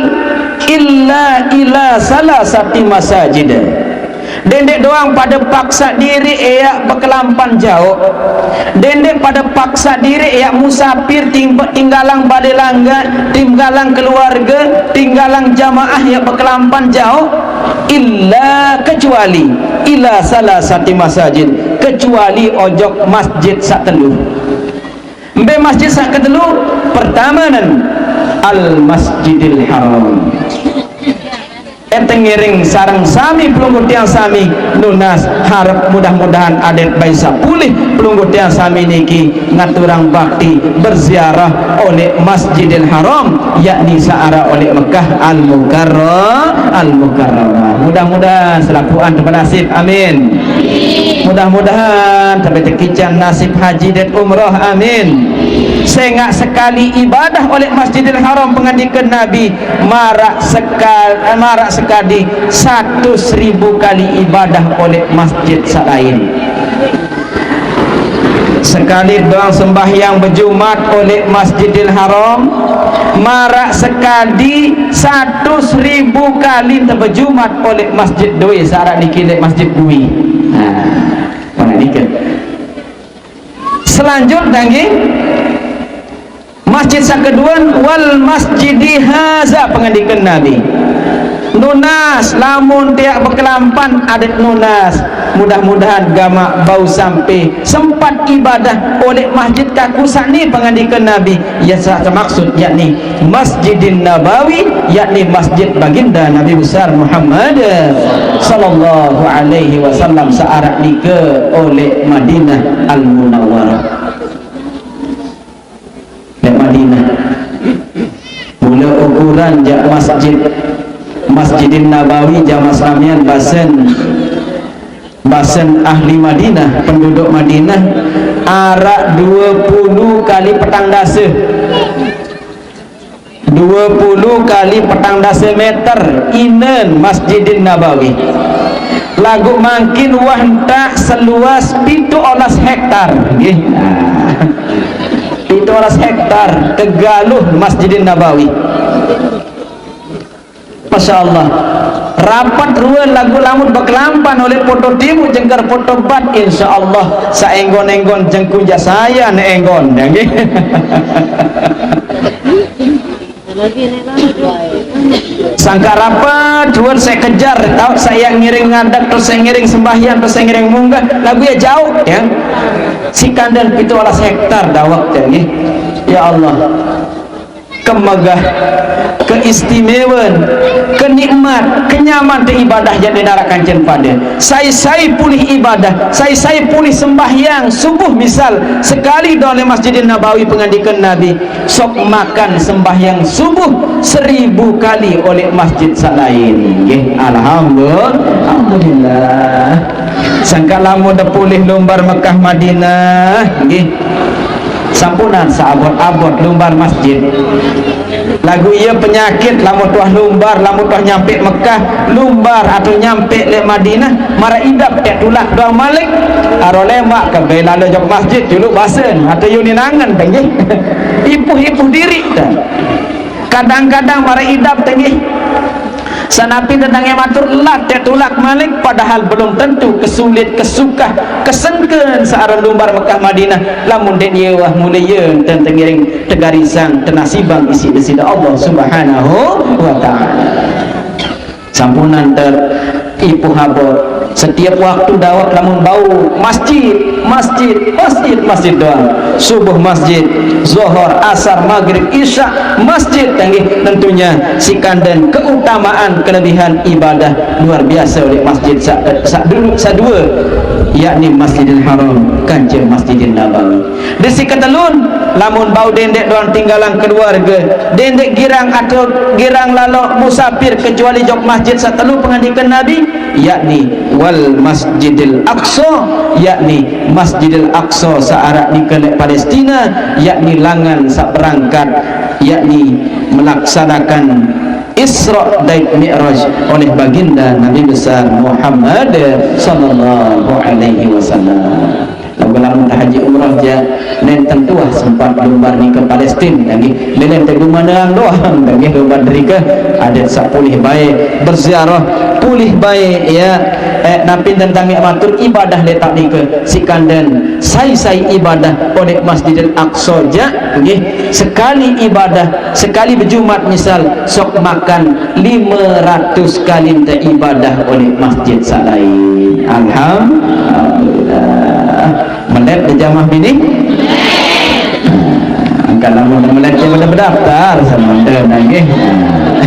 illa ila salasati masajid." Dendeq doang pade paksa diriq eaq bekelampan jaoq. Dendeq pade paksa diriq eaq musapir, timbe-, tinggalang bale langgaq, tinggalang keluarge, tinggalang jamaah eaq bekelampan jaoq. Illa, kecuali, ila salasati masajid, kecuali ojok masjid saq telu. Mbe masjid saq ketelu? Pertamanen, Al Masjidil Haram. Ente ngiring sareng sami pelungguh tiang sami nunas, harep mudah-mudahan adat bae sapulih pelungguh tiang sami niki ngaturang bakti berziarah oleh Masjidil Haram, yakni searah oleh Mekah Al-Mukarra-, Al-Mukarramah. Mudah-mudahan selapuqan tebenasib. Amin. Mudah-mudahan tebet tekican nasib haji dait umrah. Amin. Sengaq sekali ibadah oleh Masjidil Haram, pengandikan Nabi, maraq sekal-, maraq sekadi satus ribu kali ibadah oleh masjid saq lain. Sekali doang sembahyang bejumat oleh Masjidil Haram, maraq sekadi satus ribu kali ente bejumat oleh masjid doi, searaq niki leq masjid doi. Nah, mana nike? Selanjut, nggih, masjid saq kedue, "Wal masjidi haza," pengandikan Nabi. Nunas, lamun tiang bekelampan adat nunas. Mudah-mudahan gamaq bau sampai sempat ibadah oleh masjid kaku saq ni, pengandikan Nabi. Ya, saq temaksud yakni Masjidin Nabawi, yakni masjid baginda Nabi besar Muhammad sallallahu alaihi wasallam, searaq nike oleh Madinah Al-Munawwarah. Leq Madinah. Mule ukuran jaq masjid, Masjidin Nabawi, jamaah samian, basen, basen ahli Madinah, penduduk Madinah, araq due pulu kali petang dase. Due pulu kali petang dase meter inen Masjidin Nabawi. Laguq mangkin wah ntaq seluas pitu olas hektar, nggih. Nah, pitu olas hektar tegaluh Masjidin Nabawi. Masya Allah. Rapet rue laguq lamun bekelampan oleh poto timuq jengker poto bat, insya Allah saenggon-enggon jengku jaq sayan enggon, ya nggih. Sangkaq rapet rue saq kejar, taoq saq yaq ngiring ngadeg, terus saq ngiring sembahyang, terus saq ngiring munggah, laguq ya jaoq, ya. Siq kanden pitu olas hektar dawek, ya nggih. Ya Allah. Kemegah, keistimewan, kenikmat, kenyamante ibadah jaq ndaraq kancen pade. Sai-sai pulih ibadah, sai-sai pulih sembahyang subuh misal, sekali doang leq Masjidin Nabawi, pengandikan Nabi, sok makan sembahyang subuh seribu kali oleh masjid saq lain. Nggih, alhamdul-, alhamdulillah. Sangkaq lamun de pulih lumbar Mekah Madinah, nggih. Sampunan seabot-abot lumbar masjid. Laguq ie penyakit, lamun tuah lumbar, lamun tuah nyampe Mekah, lumbar atau nyampe leq Madinah, maraq idap teq tulak doang malik. Aro lemaq ke bela ojok masjid, juluq basen, atau yuni nangen te nggih. Ipuh-ipuh diriq te. Kadang-kadang maraq idap te nggih. Sanapi tentang yang matur latih tulak malik, padahal belum tentu kesulit, kesukah, kesengken searah lumbar Mekah Madinah, lamun den ieu wah mulai yen ten tengiring tegarisang tenasibang isi Desida Allah Subhanahu wa Ta'ala. Sampunan ter ipu habot. Setiap waktu dawet lamun bau masjid, masjid, masjid, masjid doang. Subuh masjid, zohor, asar, maghrib, isya, masjid. Tanggih, tentunya si kanden keutamaan kelebihan ibadah luar biasa oleh masjid sa, sa dulu sadua, yakni Masjidil Haram kanca Masjidil Nabawi. Di si ketelun, lamun bau dendek doang tinggalan keluarga, dendek girang atau girang lalok musafir kecuali jok masjid satelu pengandikan Nabi, yakni wal Masjidil Aqsa, yakni Masjidil Aqsa saarak nika lek Palestina, yakni langan saperangkat, yakni melaksanakan Isra dait Mi'raj oleh baginda Nabi besar Muhammad sallallahu alaihi wasallam. Lamun, lamun tah haji umrah ja, nenten tuah sempat lumbar nika Palestin, tanggih. Lelen te gumaneang doang, tanggih, lumbar derika adat sapulih bae, berziarah pulih bae, ya. Eh, napi tentang yang matur ibadah letak nika, si kanden sai-sai ibadah oleh Masjidil Aqsa ja, nggih. Sekali ibadah, sekali bejumat misal, sok makan lima ratus kali ente ibadah oleh masjid salain. Alhamdulillah. Melet di jamaah bini? Nah, kalau mau melet, kita berdaftar sama ente, nggih. Nah,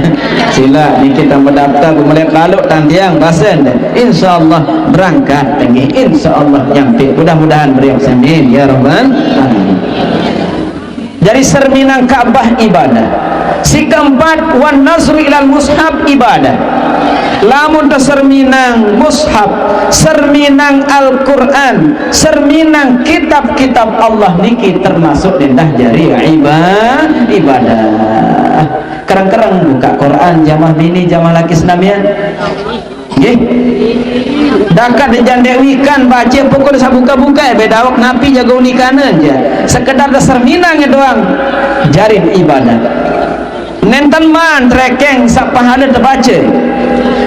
sila ni kita berdaftar, melet lalu tantiang basen. Insya Allah berangkat, nggih. Insya Allah nyampe. Mudah-mudahan beriak, amin ya rabbal alamin. Jadi serminang Ka'bah ibadah. Si keempat, wan nazru ilal mushaf ibadah. Lamun teu serminang mushaf, serminang Al-Qur'an, serminang kitab-kitab Allah niki termasuk nendah jari iba-, ibadah. Kereng-kereng buka Qur'an, jamaah bini, jamaah laki senamian. Nggih. Dakat dijandek wikan baca pukul sabuka-buka, beda awak napi jago nikanan ja. Sekedar dasar minang doang. Jarin ibadah. Nenten man trekeng sak pahala terbaca.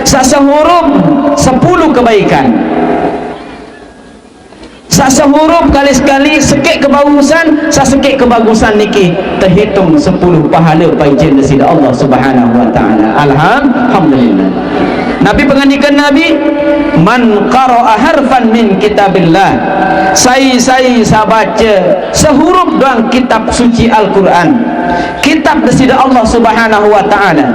Sak sehurup sepuluh kebaikan. Sak sehurup kali sekali, sekik kebagusan, sak sekik kebagusan niki terhitung sepuluh pahala paijen Desida Allah Subhanahu wa Ta'ala. Alhamdulillah. Nabi pengandikan Nabi, "Man qara'a harfan min kitabillah." Sai-sai sabaca sehurup doang kitab suci Al-Quran. Kitab Desida Allah Subhanahu wa Ta'ala.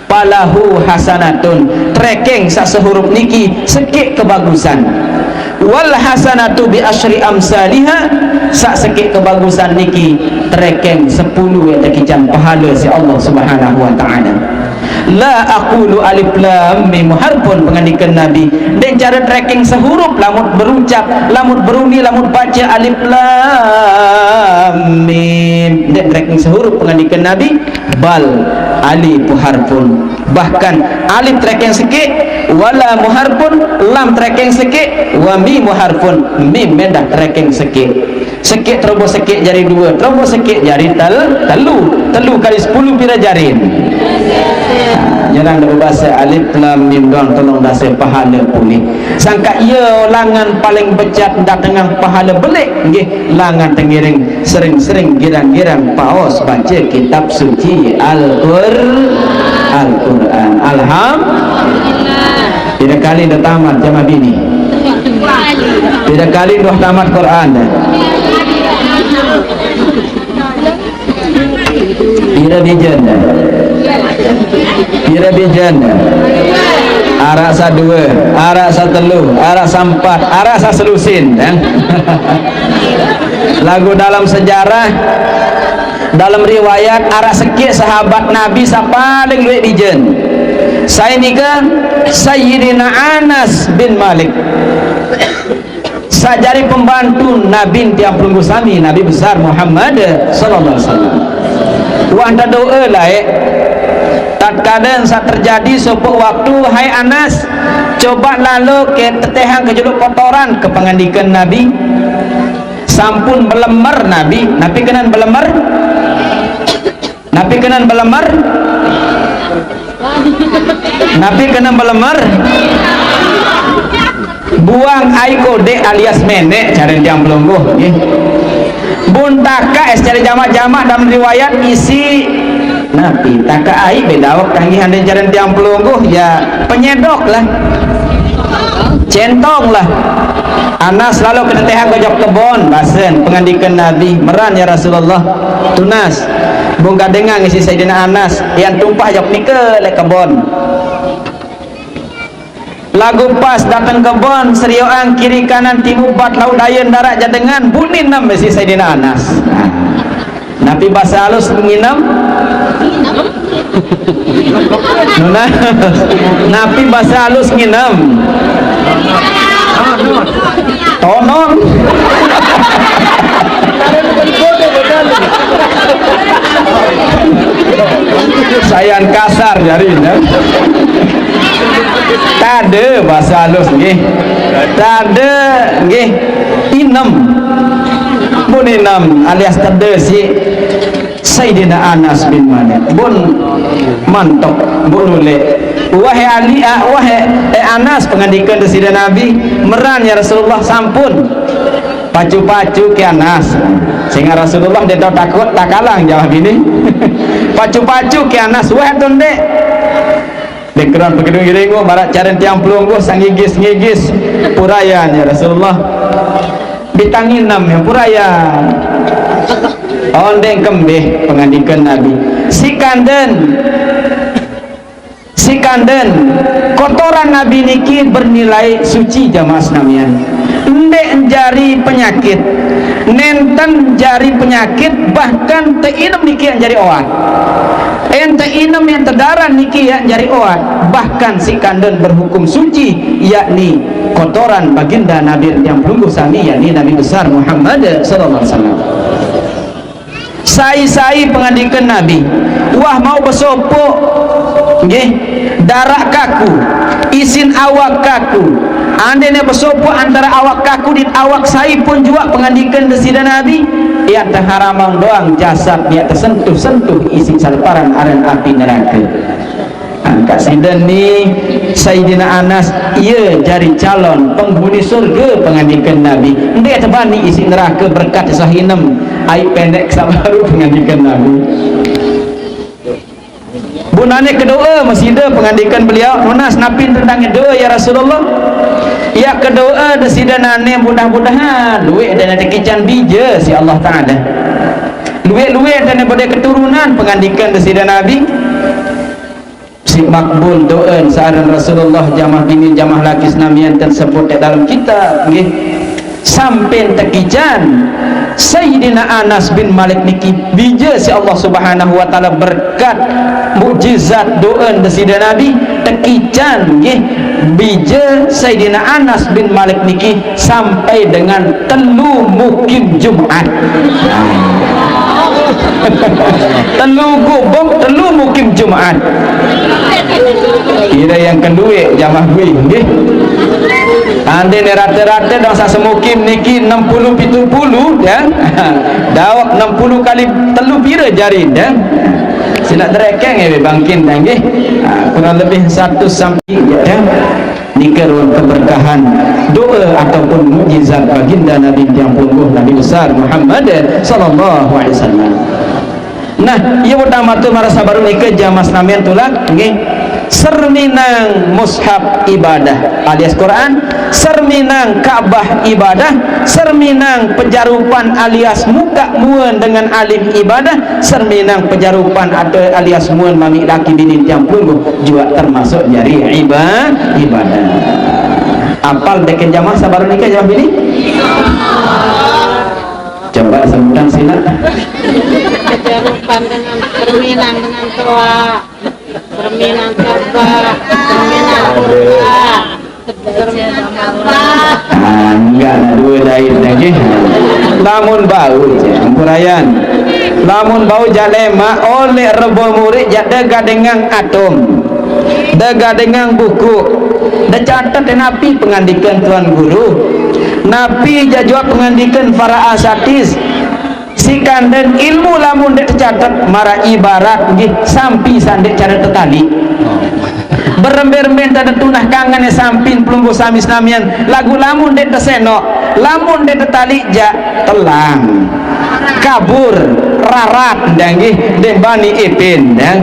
Falahu hasanatun, trekeng sak sehurup niki sekik kebagusan. Wal hasanatu bi asyri amsaliha, sak sekik kebagusan niki trekeng sepuluh yang terkican pahala si Allah Subhanahu wa Ta'ala. La aqulu alif lam mim harfun, pengandikan Nabi. Den cara trekeng sehurup lamut berucap, lamut beruni, lamut baca alif lam mim. Den trekeng sehurup pengandikan Nabi. Bal alifu harfun. Bahkan alif trekeng sekik, walamu harfun, lam trekeng sekik, wa mimu harfun, mim mendah trekeng sekik. Sekik terobos sekik jari dua, terobos sekik jari tel-, telu, telu kali sepuluh pira jarin? Nyerang dari bahasa alif lam mim doang tolong dasar pahala pulih. Sangka iya langan paling bejat datengang pahala belik, nggih. Langan tengiring sering-sering girang-girang paos baca kitab suci Al-Qur-, Al-Quran. Alhamdulillah. Pira kali dah tamat jamaah bini? Pira kali dah tamat Quran dah? Pira bijen? Pira bijen? Arak sadua, arak satelu, arak saempat, arak saselusin, kan? Lagu dalam sejarah, dalam riwayat, arak sekik sahabat Nabi sapaling luwih bijen. Sai nika Sayyidina Anas bin Malik. Sajari pembantu Nabi tiang pelungguh sami, Nabi besar Muhammad sallallahu alaihi wasallam. Wah enta doa lae. Tatkala sak terjadi sopok waktu, "Hai Anas, coba lalu ke tetehang ke juluk kotoran," ke pengandikan Nabi. Sampun belemer Nabi, napi kenan belemer? Napi kenan belemer? Napi kena belemer? Buang ai kodek alias menek, caren tiang pelungguh, nggih. Bun takak es cari jamak-jamak dalam riwayat isi napi takak ai bedawak tanggih ande caren tiang pelungguh, ya penyedok lah. Centong lah. Anas lalu ketetehang ke jok kebon, basen pengandikan Nabi, meran ya Rasulullah. Tunas. Bung kadengang isi Sayyidina Anas, yang tumpah jok nike lek kebon. Lagu pas dateng kebon, serioang kiri kanan timu bat laut daya darat jadengan, buni nem isi Sayyidina Anas. Nah. Napi basa halus nginem? Nuna, napi basa halus nginem? Tonong. Sayan kasar jari, ya. Tade basa halus nggih. Tade nggih. Inem. Mun inem alias tede si Sayyidina Anas bin Malik. Bun mantok, bun ulek. Wahai Ali, ah, wahai, eh, Anas, pengandikan Sida Nabi, meran ya Rasulullah, sampun. Pacu-pacu ke Anas. Sehingga Rasulullah dia tahu takut, tak kalang jawab ini. Pacu-pacu ke Anas, wah tu ndek. Dekeran pegedung iringu, marak caren tiang pelungguh, sangigis-ngigis. Purayan ya Rasulullah. Bitang inem ya, purayan. Ondeng kembih, pengandikan Nabi. Si kanden, si kanden, kotoran Nabi niki bernilai suci jamaah senamian. Ndek jari penyakit, nenten jari penyakit, bahkan teinem niki yang jari oat. Ente inem yang tedaran niki yang jari oat, bahkan si kanden berhukum suci, yakni kotoran baginda Nabi yang pelungguh sami, yakni Nabi besar Muhammad sallallahu alaihi wasallam. Sai-sai pengandikan Nabi, wah mau besopok, nggih, darak kaku, isin awak kaku, ande ne besopok antara awak kaku dit awak sai pun juga pengandikan Sida Nabi, yang terharamang doang jasad dia tersentuh-sentuh isi saleparan aran api neraka. Angkat sida ni Sayyidina Anas, ia jari calon penghuni surga pengandikan Nabi. Ndek tebani isi neraka berkat sahinem, ai pendek sabaru pengandikan Nabi. Bunane kedoa masida pengandikan beliau, nunas napi tentang doa ya Rasulullah. Ya kedoa desida nane mudah-mudahan luwek dene tekican bija si Allah Taala. Luwek-luwek dene bade keturunan pengandikan desida Nabi. Si makbul doa saaran Rasulullah, jamaah bini jamaah laki senamian tersebut di dalam kitab nggih. Sampai tekican Sayyidina Anas bin Malik niki bija si Allah Subhanahu wa taala berkat mukjizat doa desida Nabi, tekican nggih bija Sayyidina Anas bin Malik niki sampai dengan telu mukim Jumat. Telu gubuk, telu mukim Jumat. Kira yang kedua jamaah gue nggih. Ande ne rata-rata dong sasemukim niki enam puluh pitu puluh ya. Dawak enam puluh kali telu pira jari ya. Sila terekeng ya bangkin dah nggih. Ah, kurang lebih satu sampai ya. Nika ruang keberkahan doa ataupun mukjizat baginda Nabi yang pelungguh Nabi besar Muhammad sallallahu alaihi wasallam. Nah, ia utama tu marasa baru nika jamaah senamian tulak nggih. Serminang mushaf ibadah alias Quran, serminang Ka'bah ibadah, serminang pejarupan alias muka muan dengan alim ibadah, serminang pejarupan atau alias muan mami laki bini tiang pelungguh juga termasuk jari iba-, ibadah. Apal deken jamaah sabar nikah jamaah bini? Coba sebutan sila. Pejarupan dengan perminang dengan tua. Perminang Ka'bah, perminang Ka'bah. Ah, enggak lah, dua lain lagi. Lamun bau je, ampurayan. Lamun bau jalema oleh rebo murid jak dega dengan atom. Dega dengan buku. Dicatat napi pengandikan Tuan Guru. Napi jajua pengandikan para asatis. Sikanden ilmu lamun dek tercatat mara ibarat nggih sampi sandek cara tertali. Ber Berembe-rembe tanda tunah kangen samping pelungguh sami senamian. Lagu lamun dek tesenok, lamun dek tetalik jak, telang, kabur, rarat, dah nggih, dek bani ipin, dah.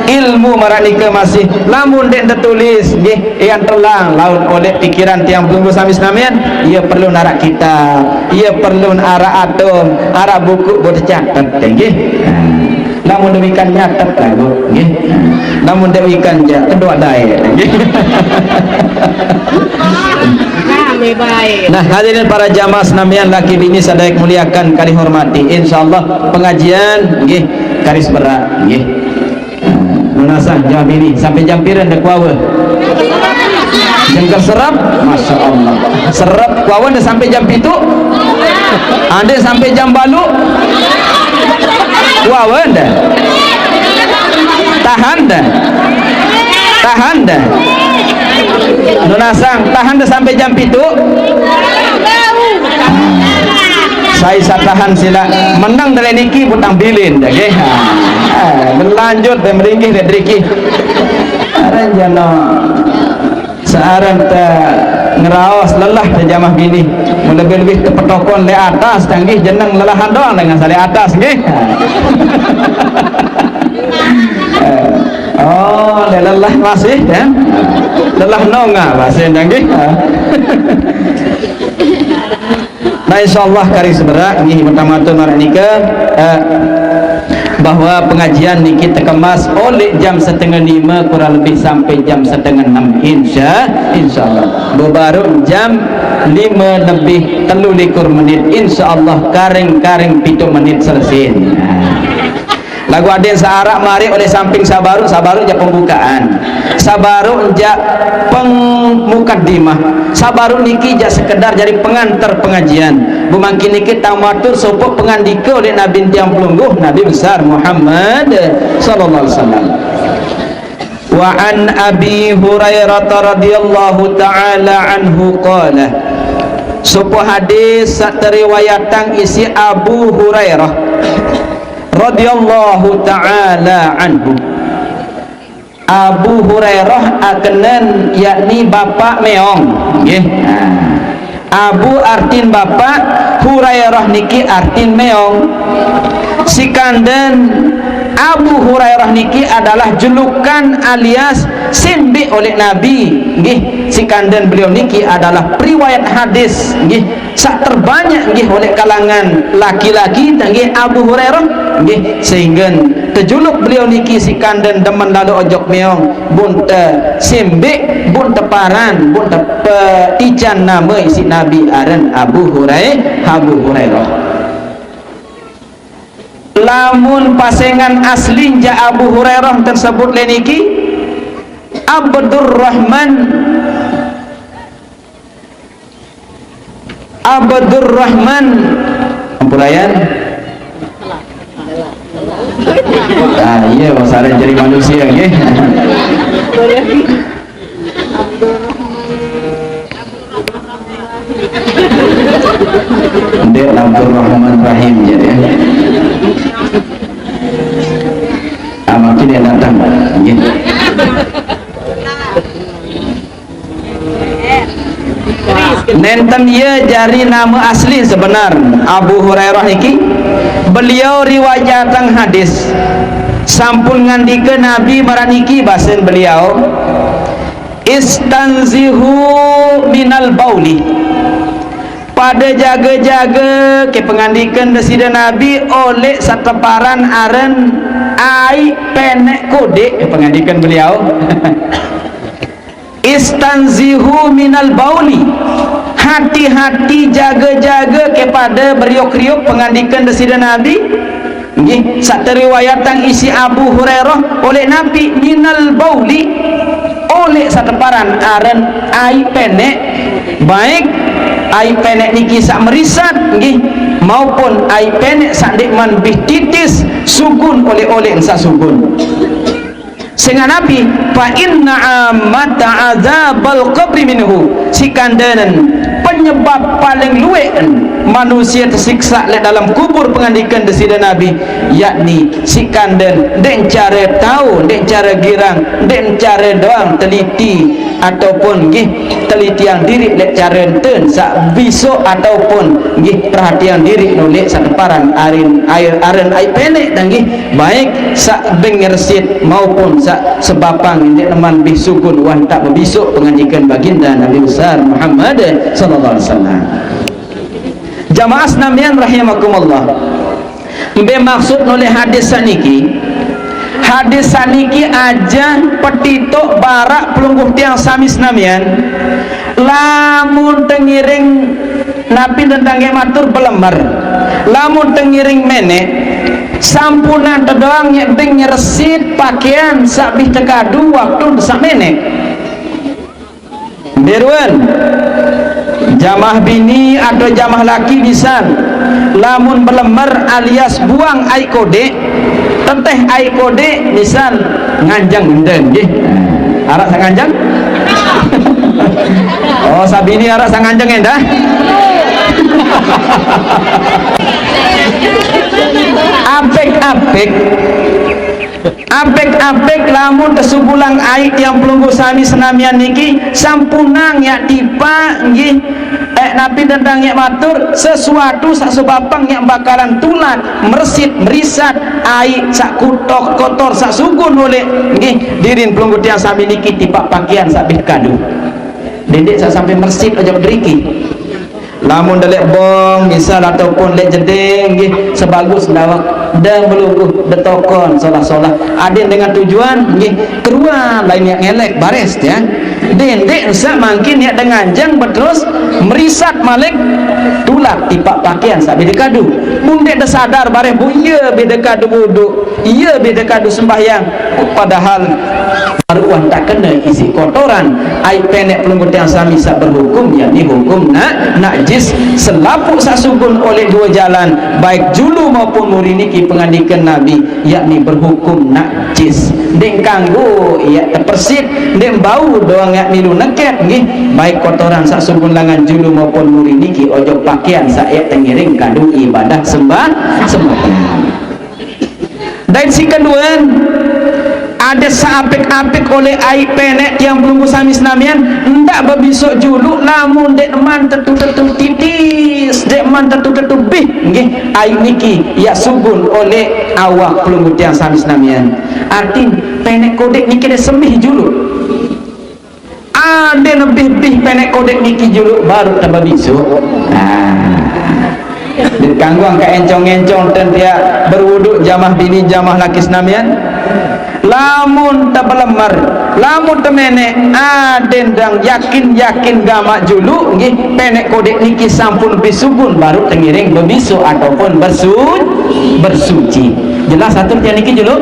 Ilmu maraq nike masih, lamun dek tetulis, nggih, yang telang laut oleh pikiran tiang pelungguh sami senamian, ia perlu narak kitab, ia perlu arak atom, arak buku buat catet, nggih. Lamun demikian nyatet lagu, nggih. Lamun demikian ja kedua dae, nggih. Rame bae. Nah, hadirin para jamaah senamian laki bini sadaya muliakan kali hormati. Insyaallah pengajian nggih karis berat nggih. Lunasan jam ini sampai jam pira ndak kuawe? Jengker serap, masya Allah. Serap kuawe ndak sampai jam pitu? Ande sampai jam balu? Kuawe ndak? Tahan dah. Tahan dah. Nunasang, tahan dah sampai jam pitu. Saya satahan sila menang dari niki butang bilin dah, nggih. Ah, berlanjut dan melinggih dari driki. Aran jana searan ta ngeraos lelah ta jamah bini. Mun lebih-lebih tepetokon le atas tanggih jeneng lelahan doang dengan sale atas, nggih. Oh, le lelah masih ya. Lelah nonga masih tanggih. Nah, insyaallah kari seberak nggih pertama tu maraq nika, eh, bahwa pengajian niki tekemas oleh jam setengah lima kurang lebih sampai jam setengah enam, insya insyaallah. Bebaru jam lima lebih telu likur menit, insyaallah karing-karing pitu menit selesai. Lagu aden searak mari oleh samping sabaru, sabaru ja pembukaan. Sabaru ja pengmukaddimah. Sabaru niki ja sekedar jadi pengantar pengajian. Bemangkin niki tamatur sopok pengandika oleh Nabi tiang pelungguh, Nabi besar Muhammad sallallahu alaihi wasallam. Wa an Abi Hurairah radhiyallahu ta'ala anhu qala. Sopok hadis saq teriwayatang isi Abu Hurairah radhiyallahu ta'ala anhu. Abu Hurairah akenen yakni bapak meong, nggih. Nah, Abu artin bapak, Hurairah niki artin meong. Sikanden Abu Hurairah niki adalah julukan alias sembik oleh Nabi, nggih. Sikanden beliau niki adalah periwayat hadis, nggih. Saq terbanyak nggih oleh kalangan laki-laki, nggih, Abu Hurairah, nggih, sehingga tejuluk beliau niki sikanden demen lalu ojok meong, bun te sembik, bun te paran, bun te pe ican nama isi Nabi aren Abu Hurai-, Abu Hurairah. Lamun pasengan asli ja Abu Hurairah tersebut leniki Abdurrahman Abdurrahman. Ampurayan. Ah, iya, masalah jadi manusia, nggih. Ndek Abdurrahman Rahim jadi. Ah, makin dia datang, nggih. Nenten ye jari nama asli sebenar Abu Hurairah iki. Beliau riwayatang hadis. Sampun ngandika Nabi maraq niki basen beliau, "Istanzihu minal bauli." Pada jaga-jaga ke pengandikan Deside Nabi oleh sateparan aren ai penek kodik, pengandikan beliau. Istanzihu minal bauli. Hati-hati, jaga-jaga kepada beriuk-riuk pengandikan Deside Nabi. Nggih, saq teriwayatang isi Abu Hurairah oleh Nabi minal bauli, oleh sateparan aren ai penek, baik ai penek niki saq merisat, nggih, maupun ai penek saq ndeqman bih titis, sugun oleh-oleh saq sugun. Sengaq napi, "Fa inna ammata adzabal qabri minhu." Sikandenen penyebab paling lueqen manusia tesiksa leq dalem kubur, pengandikan Deside Nabi, yakni siq kanden ndeq care tao, ndeq care girang, ndeq care doang teliti ataupun nggih telitiang diriq leq care enten saq bisoq ataupun nggih perhatiang diriq noleq saq teparan arin, air, aren aiq peneq, dangih baik saq beng ngeresit maupun saq sebapang ndeq neman bih sugun wah tak bebisoq, pengandikan Baginda Nabi Besar Muhammad sallallahu alaihi wasallam. Jamaah senamian rahimakumullah. Mbe maksud noleq hadis saq niki? Hadis saq niki ajah petitoq baraq pelungguh tiang sami senamian, lamun tengiring napi dendang ngeq matur belemer, lamun tengiring meneq, sampunang tedoang nyeq beng nyeresit pakean saq bih tekadu waktu saq meneq. Mbe ruen, jamaah bini atau jamaah laki bisan, lamun belemer alias buang aiq kodeq, teteh aiq kodeq bisan nganjeng enden, nggih. Araq saq nganjeng? Oh, saq bini araq saq nganjeng endah? Apik-apik. Apik-apik lamun tesugulang aiq tiang pelungguh sami senamian niki, sampunang yaq tipaq, nggih, eh, napi dendang yaq matur, sesuatu saq sebapang yaq bakalan tulak, meresit, merisat, aiq saq kutok, kotor saq sugun oleq, nggih, dirin pelungguh tiang sami niki tipaq pakean saq bih kadu. Dendeq saq sampai meresit ojok deriki. Lamun de leq bong, misal, ataupun leq jeding, nggih, sebagus ndawaq, de belungguh, de tokon, solah-solah. Adeqn dengan tujuan, nggih, keruan, lain yaq ngelek, baris, ya. Dendeq saq mangkin yaq de nganjeng beterus merisat malik, tulak tipaq pakean saq bih de kadu. Mun ndeq de sadar bareh, Bu, ie bih de kadu wudu, ie bih de kadu sembahyang, padahal baruq wah tak kene isiq kotoran, aiq peneq pelungguh tiang sami saq berhukum, yakni hukum na-, najis. Selapuq saq sugun oleq due jalan, baik julu maupun muri niki pengandikan Nabi, yakni berhukum najis. Ndeq kanggo yaq tepersit, ndeq bau doang yaq milu neket, nggih, baik kotoran saq sugun langan julu maupun muri niki ojok pakean saq yaq tengiring kadu ibadah sembah-, sembahyang. Dait siq keduen, adeq saq apik-apik oleq aiq peneq tiang pelungguh sami senamian, ndaq bebisoq juluq lamun ndeqman tetu-tetu titis, ndeqman tetu-tetu bih, nggih, aiq niki yaq sugun oleq awak pelungguh tiang sami senamian. Artin, peneq kodeq niki de sembih juluq. Adeqn bih-bih peneq kodeq niki juluq baruq tebeh bisoq. Nah. Ndeq kanggo angkaq encong-encong ten tiaq berwudu, jamaah bini, jamaah laki senamian. Lamun tebelemer, lamun temeneq, adeqn dang yakin-yakin gamaq juluq, nggih, peneq kodeq niki sampun bisugun baruq tengiring bebisoq ataupun bersu-, bersuci. Jelas atur tiang niki juluq?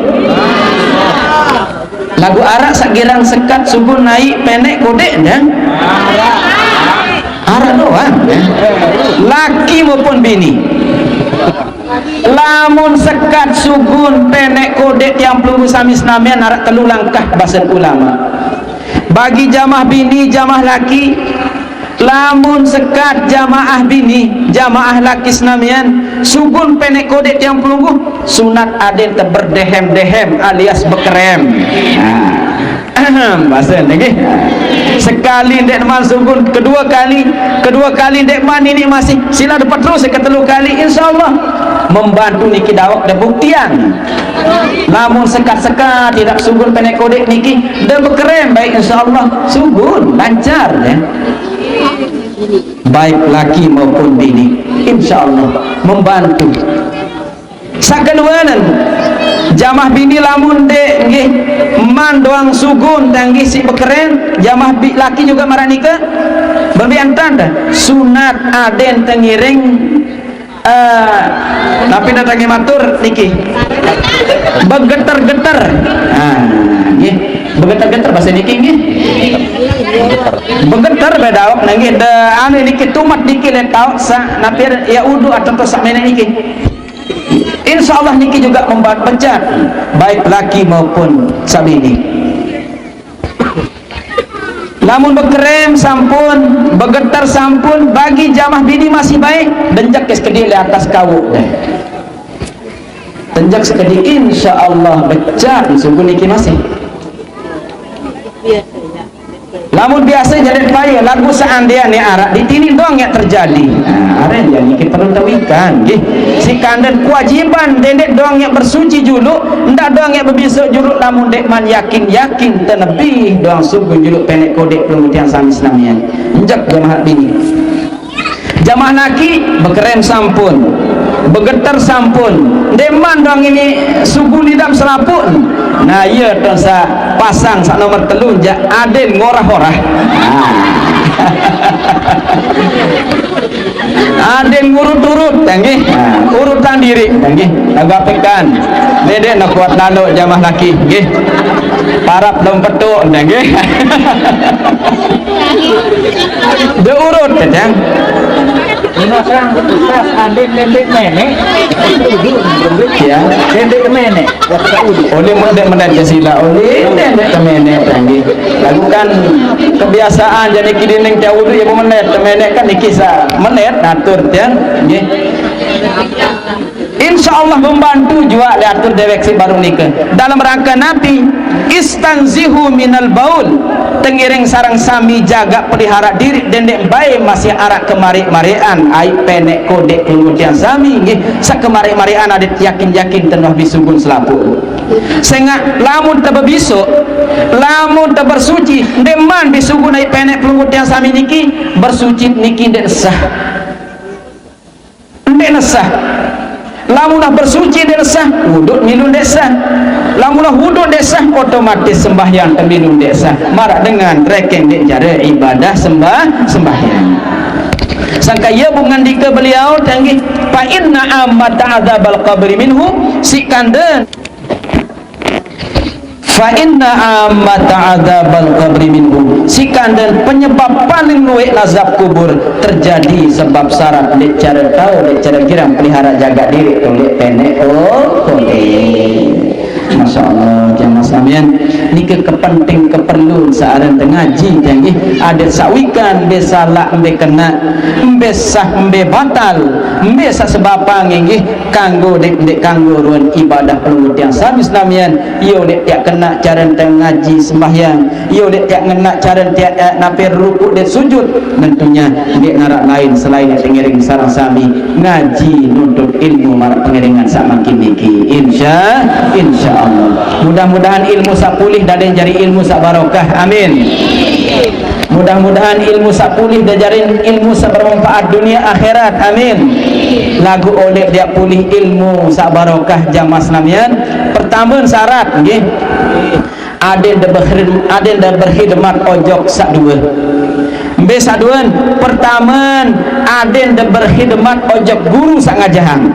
Laguq araq saq girang sekat sugun aiq peneq kodeq, ndeq? Araq doang, ndeq? Laki maupun bini. Lamun sekat sugun peneq kodeq tiang pelungguh sami senamian araq telu langkah basen ulama. Bagi jamaah bini, jamaah laki, lamun sekat jamaah bini, jamaah laki senamian, sugun peneq kodeq tiang pelungguh, sunat adeqn teberdehem-dehem alias bekerem. Nah. Bahasa niki. Sekali ndeqman sugun, kedue kali, kedue kali ndeqman niki masih, silaq de beterus ketelu kali, insyaallah membantu niki dawek de buktian. Lamun sekat-sekat, tidak sugun peneq kodeq niki, de bekerem baik, insyaallah sugun, lancar, ya. Baik laki maupun bini, insyaallah membantu. Saq keduenen, jamaah bini lamun ndeq nggih man doang sugun, tanggih siq bekerem, jamaah bi-, laki juga maraq nike, berembe entan de, sunat adeqn tengiring Eh, napi nate nggih matur niki? Begeter-geter. Nah, nggih. Begeter-geter base niki nggih. Begeter bedawek nggih de anu niki tumet niki leq taoq saq napi ya udu atau saq meneq niki. Insyaallah niki juga membuat pecah baik laki maupun saq bini. Lamun bekerem sampun, begeter sampun, bagi jamaah bini masih baik, denjek sekediq leq atas kawuq deh. Denjek sekediq, insya Allah becak suguh niki masih. Lamun biase jari paye, laguq seandeane araq ditini doang yang terjadi. Nah, araq jari niki perlu tawikan, nggih. Siq kanden kewajiban dendeq doang yang bersuci juluq, ndaq doang yang bebisoq juluq, lamun ndeqman yakin-yakin tenebih doang suguh juluq peneq kodeq pelungguh tiang sami senamian. Njek jamaah bini. Jamaah laki, bekerem sampun, begeter sampun, ndeqman doang ini suguh nidam selapuq. Nah, iya, tong saq pasang saq nomor telu, jaq aden ngorah-orah. Nah. Aden ngurut-urut, nggih. Nah, urutan diriq, nggih. Laguq apekan. Ndeq, ndeq nekuat laloq jamaah laki, nggih. Parap lom petuk, nggih. Diurut, Cang. Ino sang pas andin dendeq meneq. Ya. Dendeq meneq. Oleh menit-menit ke sila, oleh menit ke menit lagi. Laguq kan kebiasaan, jari kidin ning tiang wudu ya menit ke menit kan niki saq menit ngatur tiang, nggih. Insya Allah membantu juaq diatur dewek siq baruq nike. Dalam rangka napi? Istanzihu minal baul. Tengiring sareng sami jagaq pelihara diriq dendeq bae masih araq kemariq-mariqan, aiq peneq kodeq pelungguh tiang sami, nggih, saq kemariq-mariqan adeq yakin-yakin tenah bisugun selapuq. Sengaq lamun tebebisoq, lamun tebersuci, ndeqman bisugun aiq peneq pelungguh tiang sami niki, bersuci niki ndeq sah. Ndeq nesah. Lamun udah bersuci ndeq nesah, wuduk milu ndeq sah. Lamun udah wuduk ndeq sah, otomatis sembahyang temilu ndeq sah. Maraq dengan rekeng ndeq jari ibadah sembah-, sembahyang. Sangkaq ie buk ngendike beliau, tanggih, "Fa inna ammata adzabal qabri minhu," siq kanden Fa inna ammata adzabal qabri minhu. Siq kanden penyebab paling lueq azab kubur terjadi sebab sarat ndeq care tao, ndeq care girang pelihara jagaq diriq toleq peneq, oh, toleq. Masya Allah, jamaah sekalian, nike kepenting keperluan searen tengaji, tanggih. Adeq saq wikan, mbe salaq, mbe kenaq, mbe sah, mbe batal, mbe saq sebapang, inggih. Kanggo ndeq, ndeq kanggo ruen ibadah pelungguh tiang sami senamian, ie ndeq piaq kenaq care tiang ngaji sembahyang, ie ndeq piaq ngenaq care tiang, eh, napi rukuk dait sujud, nentunya ndeq naraq lain selain tengiring sareng sami ngaji nuntut ilmu maraq pengiringan saq mangkin niki. Insya, insya Allah. Mudah-mudahan ilmu saq pulih dait jari ilmu saq barokah. Amin. Mudah-mudahan ilmu saq pulih dait jari ilmu saq bermanfaat dunia akhirat. Amin. Laguq oleq diaq pulih ilmu saq barokah jamaah senamian, pertame syarat, nggih. Adeqde berkhidm-, adeqde berkhidmat ojok saq due. Mbe saq duen? Pertame, adeqde berkhidmat ojok guru saq ngajahang.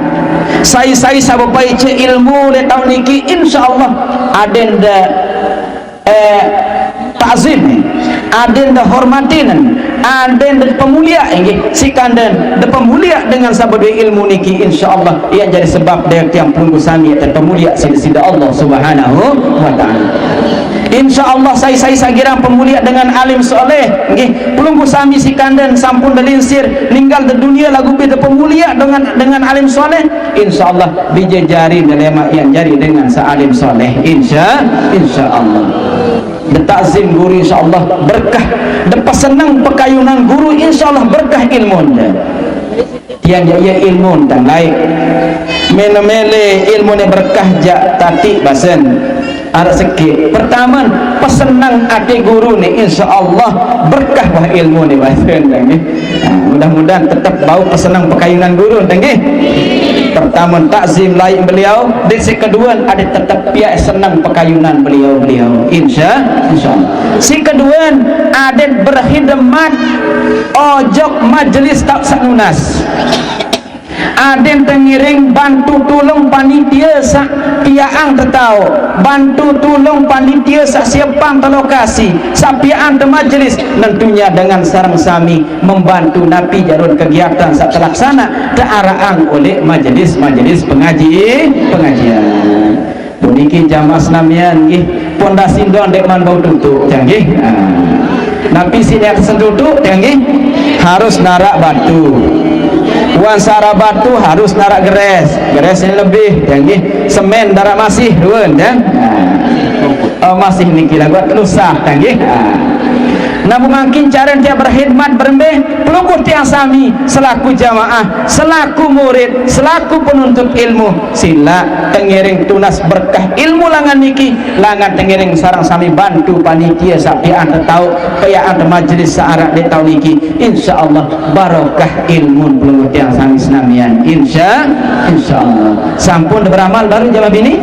Sai-sai saq bepaice ilmu leq taun niki, insyaallah adeqde eh, takzim, adeqde hormatin, adeqde pemuliaq, inggih, siq kanden de pemuliaq dengan saq bedoe ilmu niki, insyaallah, ie jari sebab dait tiang pelungguh sami tepemuliaq siq Deside Allah Subhanahu wa Ta'ala. Insyaallah, sai-sai saq girang pemuliaq dengan alim soleh, inggih, pelungguh sami siq kanden sampun de lingsir ninggal de dunie laguq bih de pemuliaq dengan, dengan alim soleh, insyaallah, bije jari de lemaq ie jari dengan saq alim soleh. Insya, insyaallah. De takzim guru, insyaallah, berkah. De peseneng pekayunan guru, insyaallah, berkah ilmunde. Tiang jaq ie ilmu tang laeq. Mele-mele ilmune berkah jaq tatiq basen. Araq sekeq. Pertame, peseneng ate gurune, insyaallah berkah wah ilmune basen, nggih. Nah, mudah-mudahan tetep bau peseneng pekayunan guru, nggih. Pertame, takzim laeq beliau, dait siq kedue, adeq tetep piaq seneng pekayunan beliau-beliau. Insya, insyaallah. Siq kedue, adeq berkhidmat ojok majelis tak saq nunas. Adeqde ngiring bantu tulung panitie saq piaqang tetaoq, bantu tulung panitie saq siepang telokasi, saq piaqang te majelis, nentunya dengan sareng sami membantu napi jarum kegiatan saq telaksana tearaqang oleq majelis-majelis pengaji, pengajian. Puniki jamaah senamian nggih, pondasi doang ndeqman bau tutuq, janggih. Ah. Tapi sini atas duduk, tiang nggih, harus narak batu. Wan sara batu harus narak geres. Geres yang lebih, tiang nggih. Semen narak masih, ruan, tiang. Nah. Oh, masih niki lagu lusah, tiang nggih. Nah. Namun makin cara tiap berkhidmat berembih, pelungguh tiang sami selaku jamaah, selaku murid, selaku penuntut ilmu, sila tengiring tunas berkah ilmu langan niki, langan tengiring sareng sami bantu panitia sapian tetau, payaan majelis saarak di taun niki. Insya Allah barokah ilmu pelungguh tiang sami senamian. Insya, insya Allah. Sampun beramal baru jamaah bini?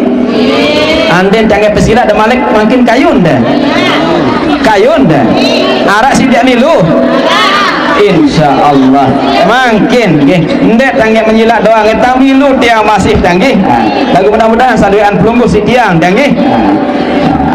Andin tangga pesila da malik makin kayun dah. Kayun dah. Arak sidak milu. Insya Allah. Makin nggih. Ndak tangga menyilak doang, tang milu tiang masih tanggih. Ha. Lagu mudah-mudahan saduan pelungguh si tiang tanggih. Ha.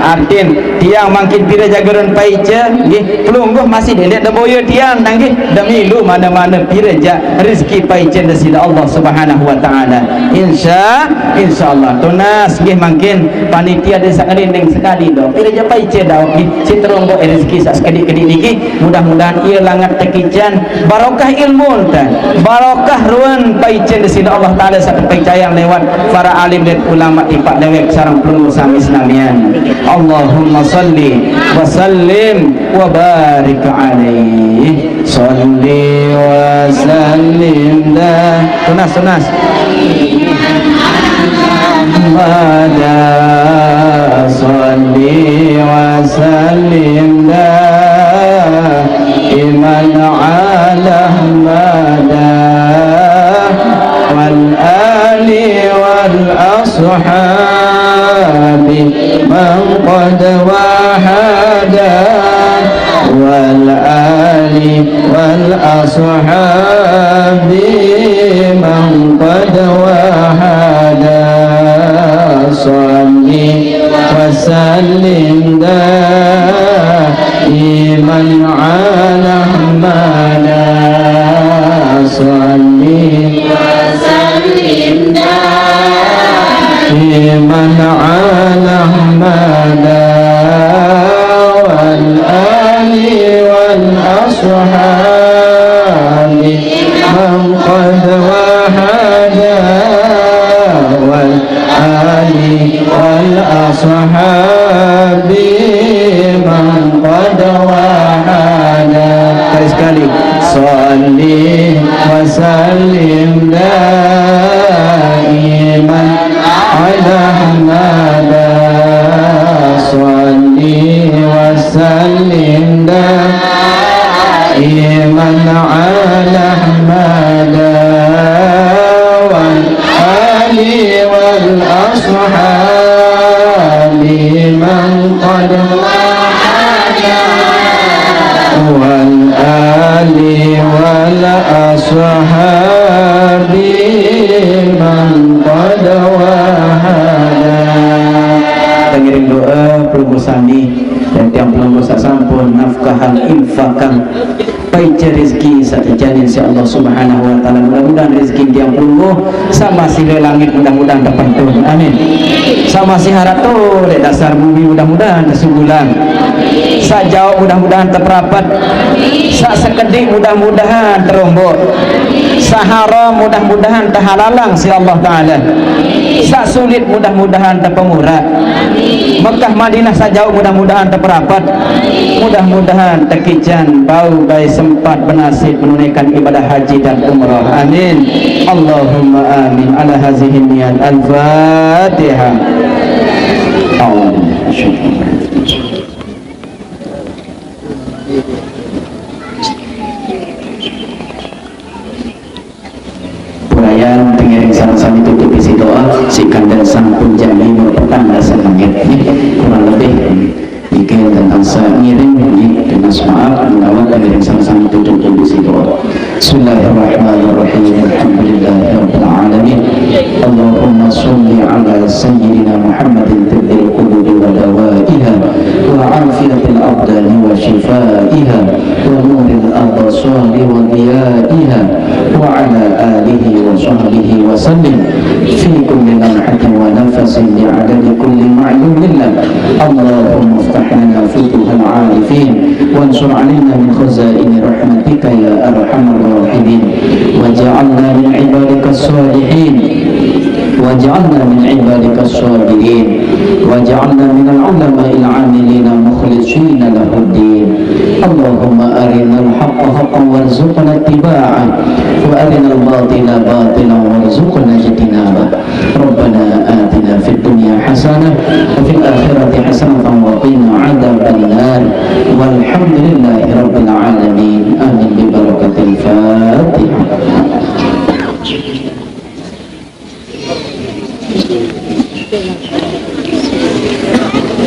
Artin tiang makin pira jaga ron paica nggih. Pelungguh masih ndak da boya tiang tanggih. Da milu mana-mana pira ja rezeki paica da sida Allah Subhanahu wa taala. Insya, insya Allah tunas nggih makin panitia da sakalinding sekali do. Pira ja paica da nggih. Si terunggu rezeki sak sekedik-kedik niki. Mudah-mudahan ia langat tekican barokah ilmu ente, barokah ruan paicen di sini Allah Taala satu percaya lewat para alim dan ulama tipak dewek sarang pelungguh sami senamian. Allahumma salli wa sallim wa barik alaihi. Salli wa sallim da. Tunas, tunas. Mada salli wa sallim da. Iman ala mada wal ali wal ashabi man qad wahada wal ali wal ashabi man qad wahada salli wa sallim da. Iman ala mada salli wa sallim da. Iman ala mada wal ali wal ashabi man qad wahada wal ali wal ashabi man qad wahada. Sekali-sekali. Salli wa sallim daiman ala mada. Salli wa sallim daiman ala mada. Wal ali wal ashabi man qad wahada. Wal ali wal ashabi man qad wahada. Tengiring doa pelungguh sami dan tiang pelungguh sasampun nafkahan infakan. Paica rezeki satejanin si Allah Subhanahu wa taala. Mudah-mudahan rezeki tiang pelungguh sama sih langit mudah-mudahan terpantun. Amin. Sama sih harato dek dasar bumi mudah-mudahan tersunggulang. Sajauh mudah-mudahan terperapat. Sak sekedik mudah-mudahan terombok. Saharam mudah-mudahan terhalalang si Allah Taala. Sak sulit mudah-mudahan terpemurah. Mekah Madinah sajauh mudah-mudahan terperapat. Mudah-mudahan tekican bau bai sempat bernasib menunaikan ibadah haji dan umrah. Amin. Allahumma amin. Ala hazihi niat. Al-Fatihah. Amin. Purayan tengiring sama-sama tutup isi doa, si kandang sampun jam lima petang dasar langit. Kurang lebih. Niki tentang saya ngiring niki tunas maaf menawa tengiring sama-sama tutup isi doa. Bismillahirrahmanirrahim. Alhamdulillahirabbil alamin. Allahumma shalli ala sayyidina Muhammadin tibbil qulubi wa dawaiha wa afiyatil abdani wa shifaiha wa nuril وضيائها وعلى آله وصحبه وسلم في كل لمحة ونفس بعدد كل معلوم لك. اللهم افتح لنا فتوح العارفين وانشر علينا من خزائن رحمتك يا أرحم الراحمين، واجعلنا من عبادك الصالحين، واجعلنا من عبادك الصابرين، واجعلنا من العلماء العاملين مخلصين له الدين. اللهم أرنا الحق حقا وارزقنا اتباعه، وأرنا الباطل باطلا وارزقنا اجتنابه. ربنا آتنا في الدنيا حسنة وفي الآخرة حسنة وقنا عذاب النار. والحمد لله رب العالمين. آمين. ببركة الفاتحة.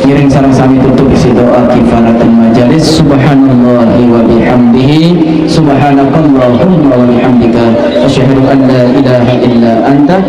Ngiring sareng sami tutup isi doa kifaratul majalis. Subhanallahi wa bihamdihi, subhanakallahumma wa bihamdika, asyhadu an la ilaha illa anta,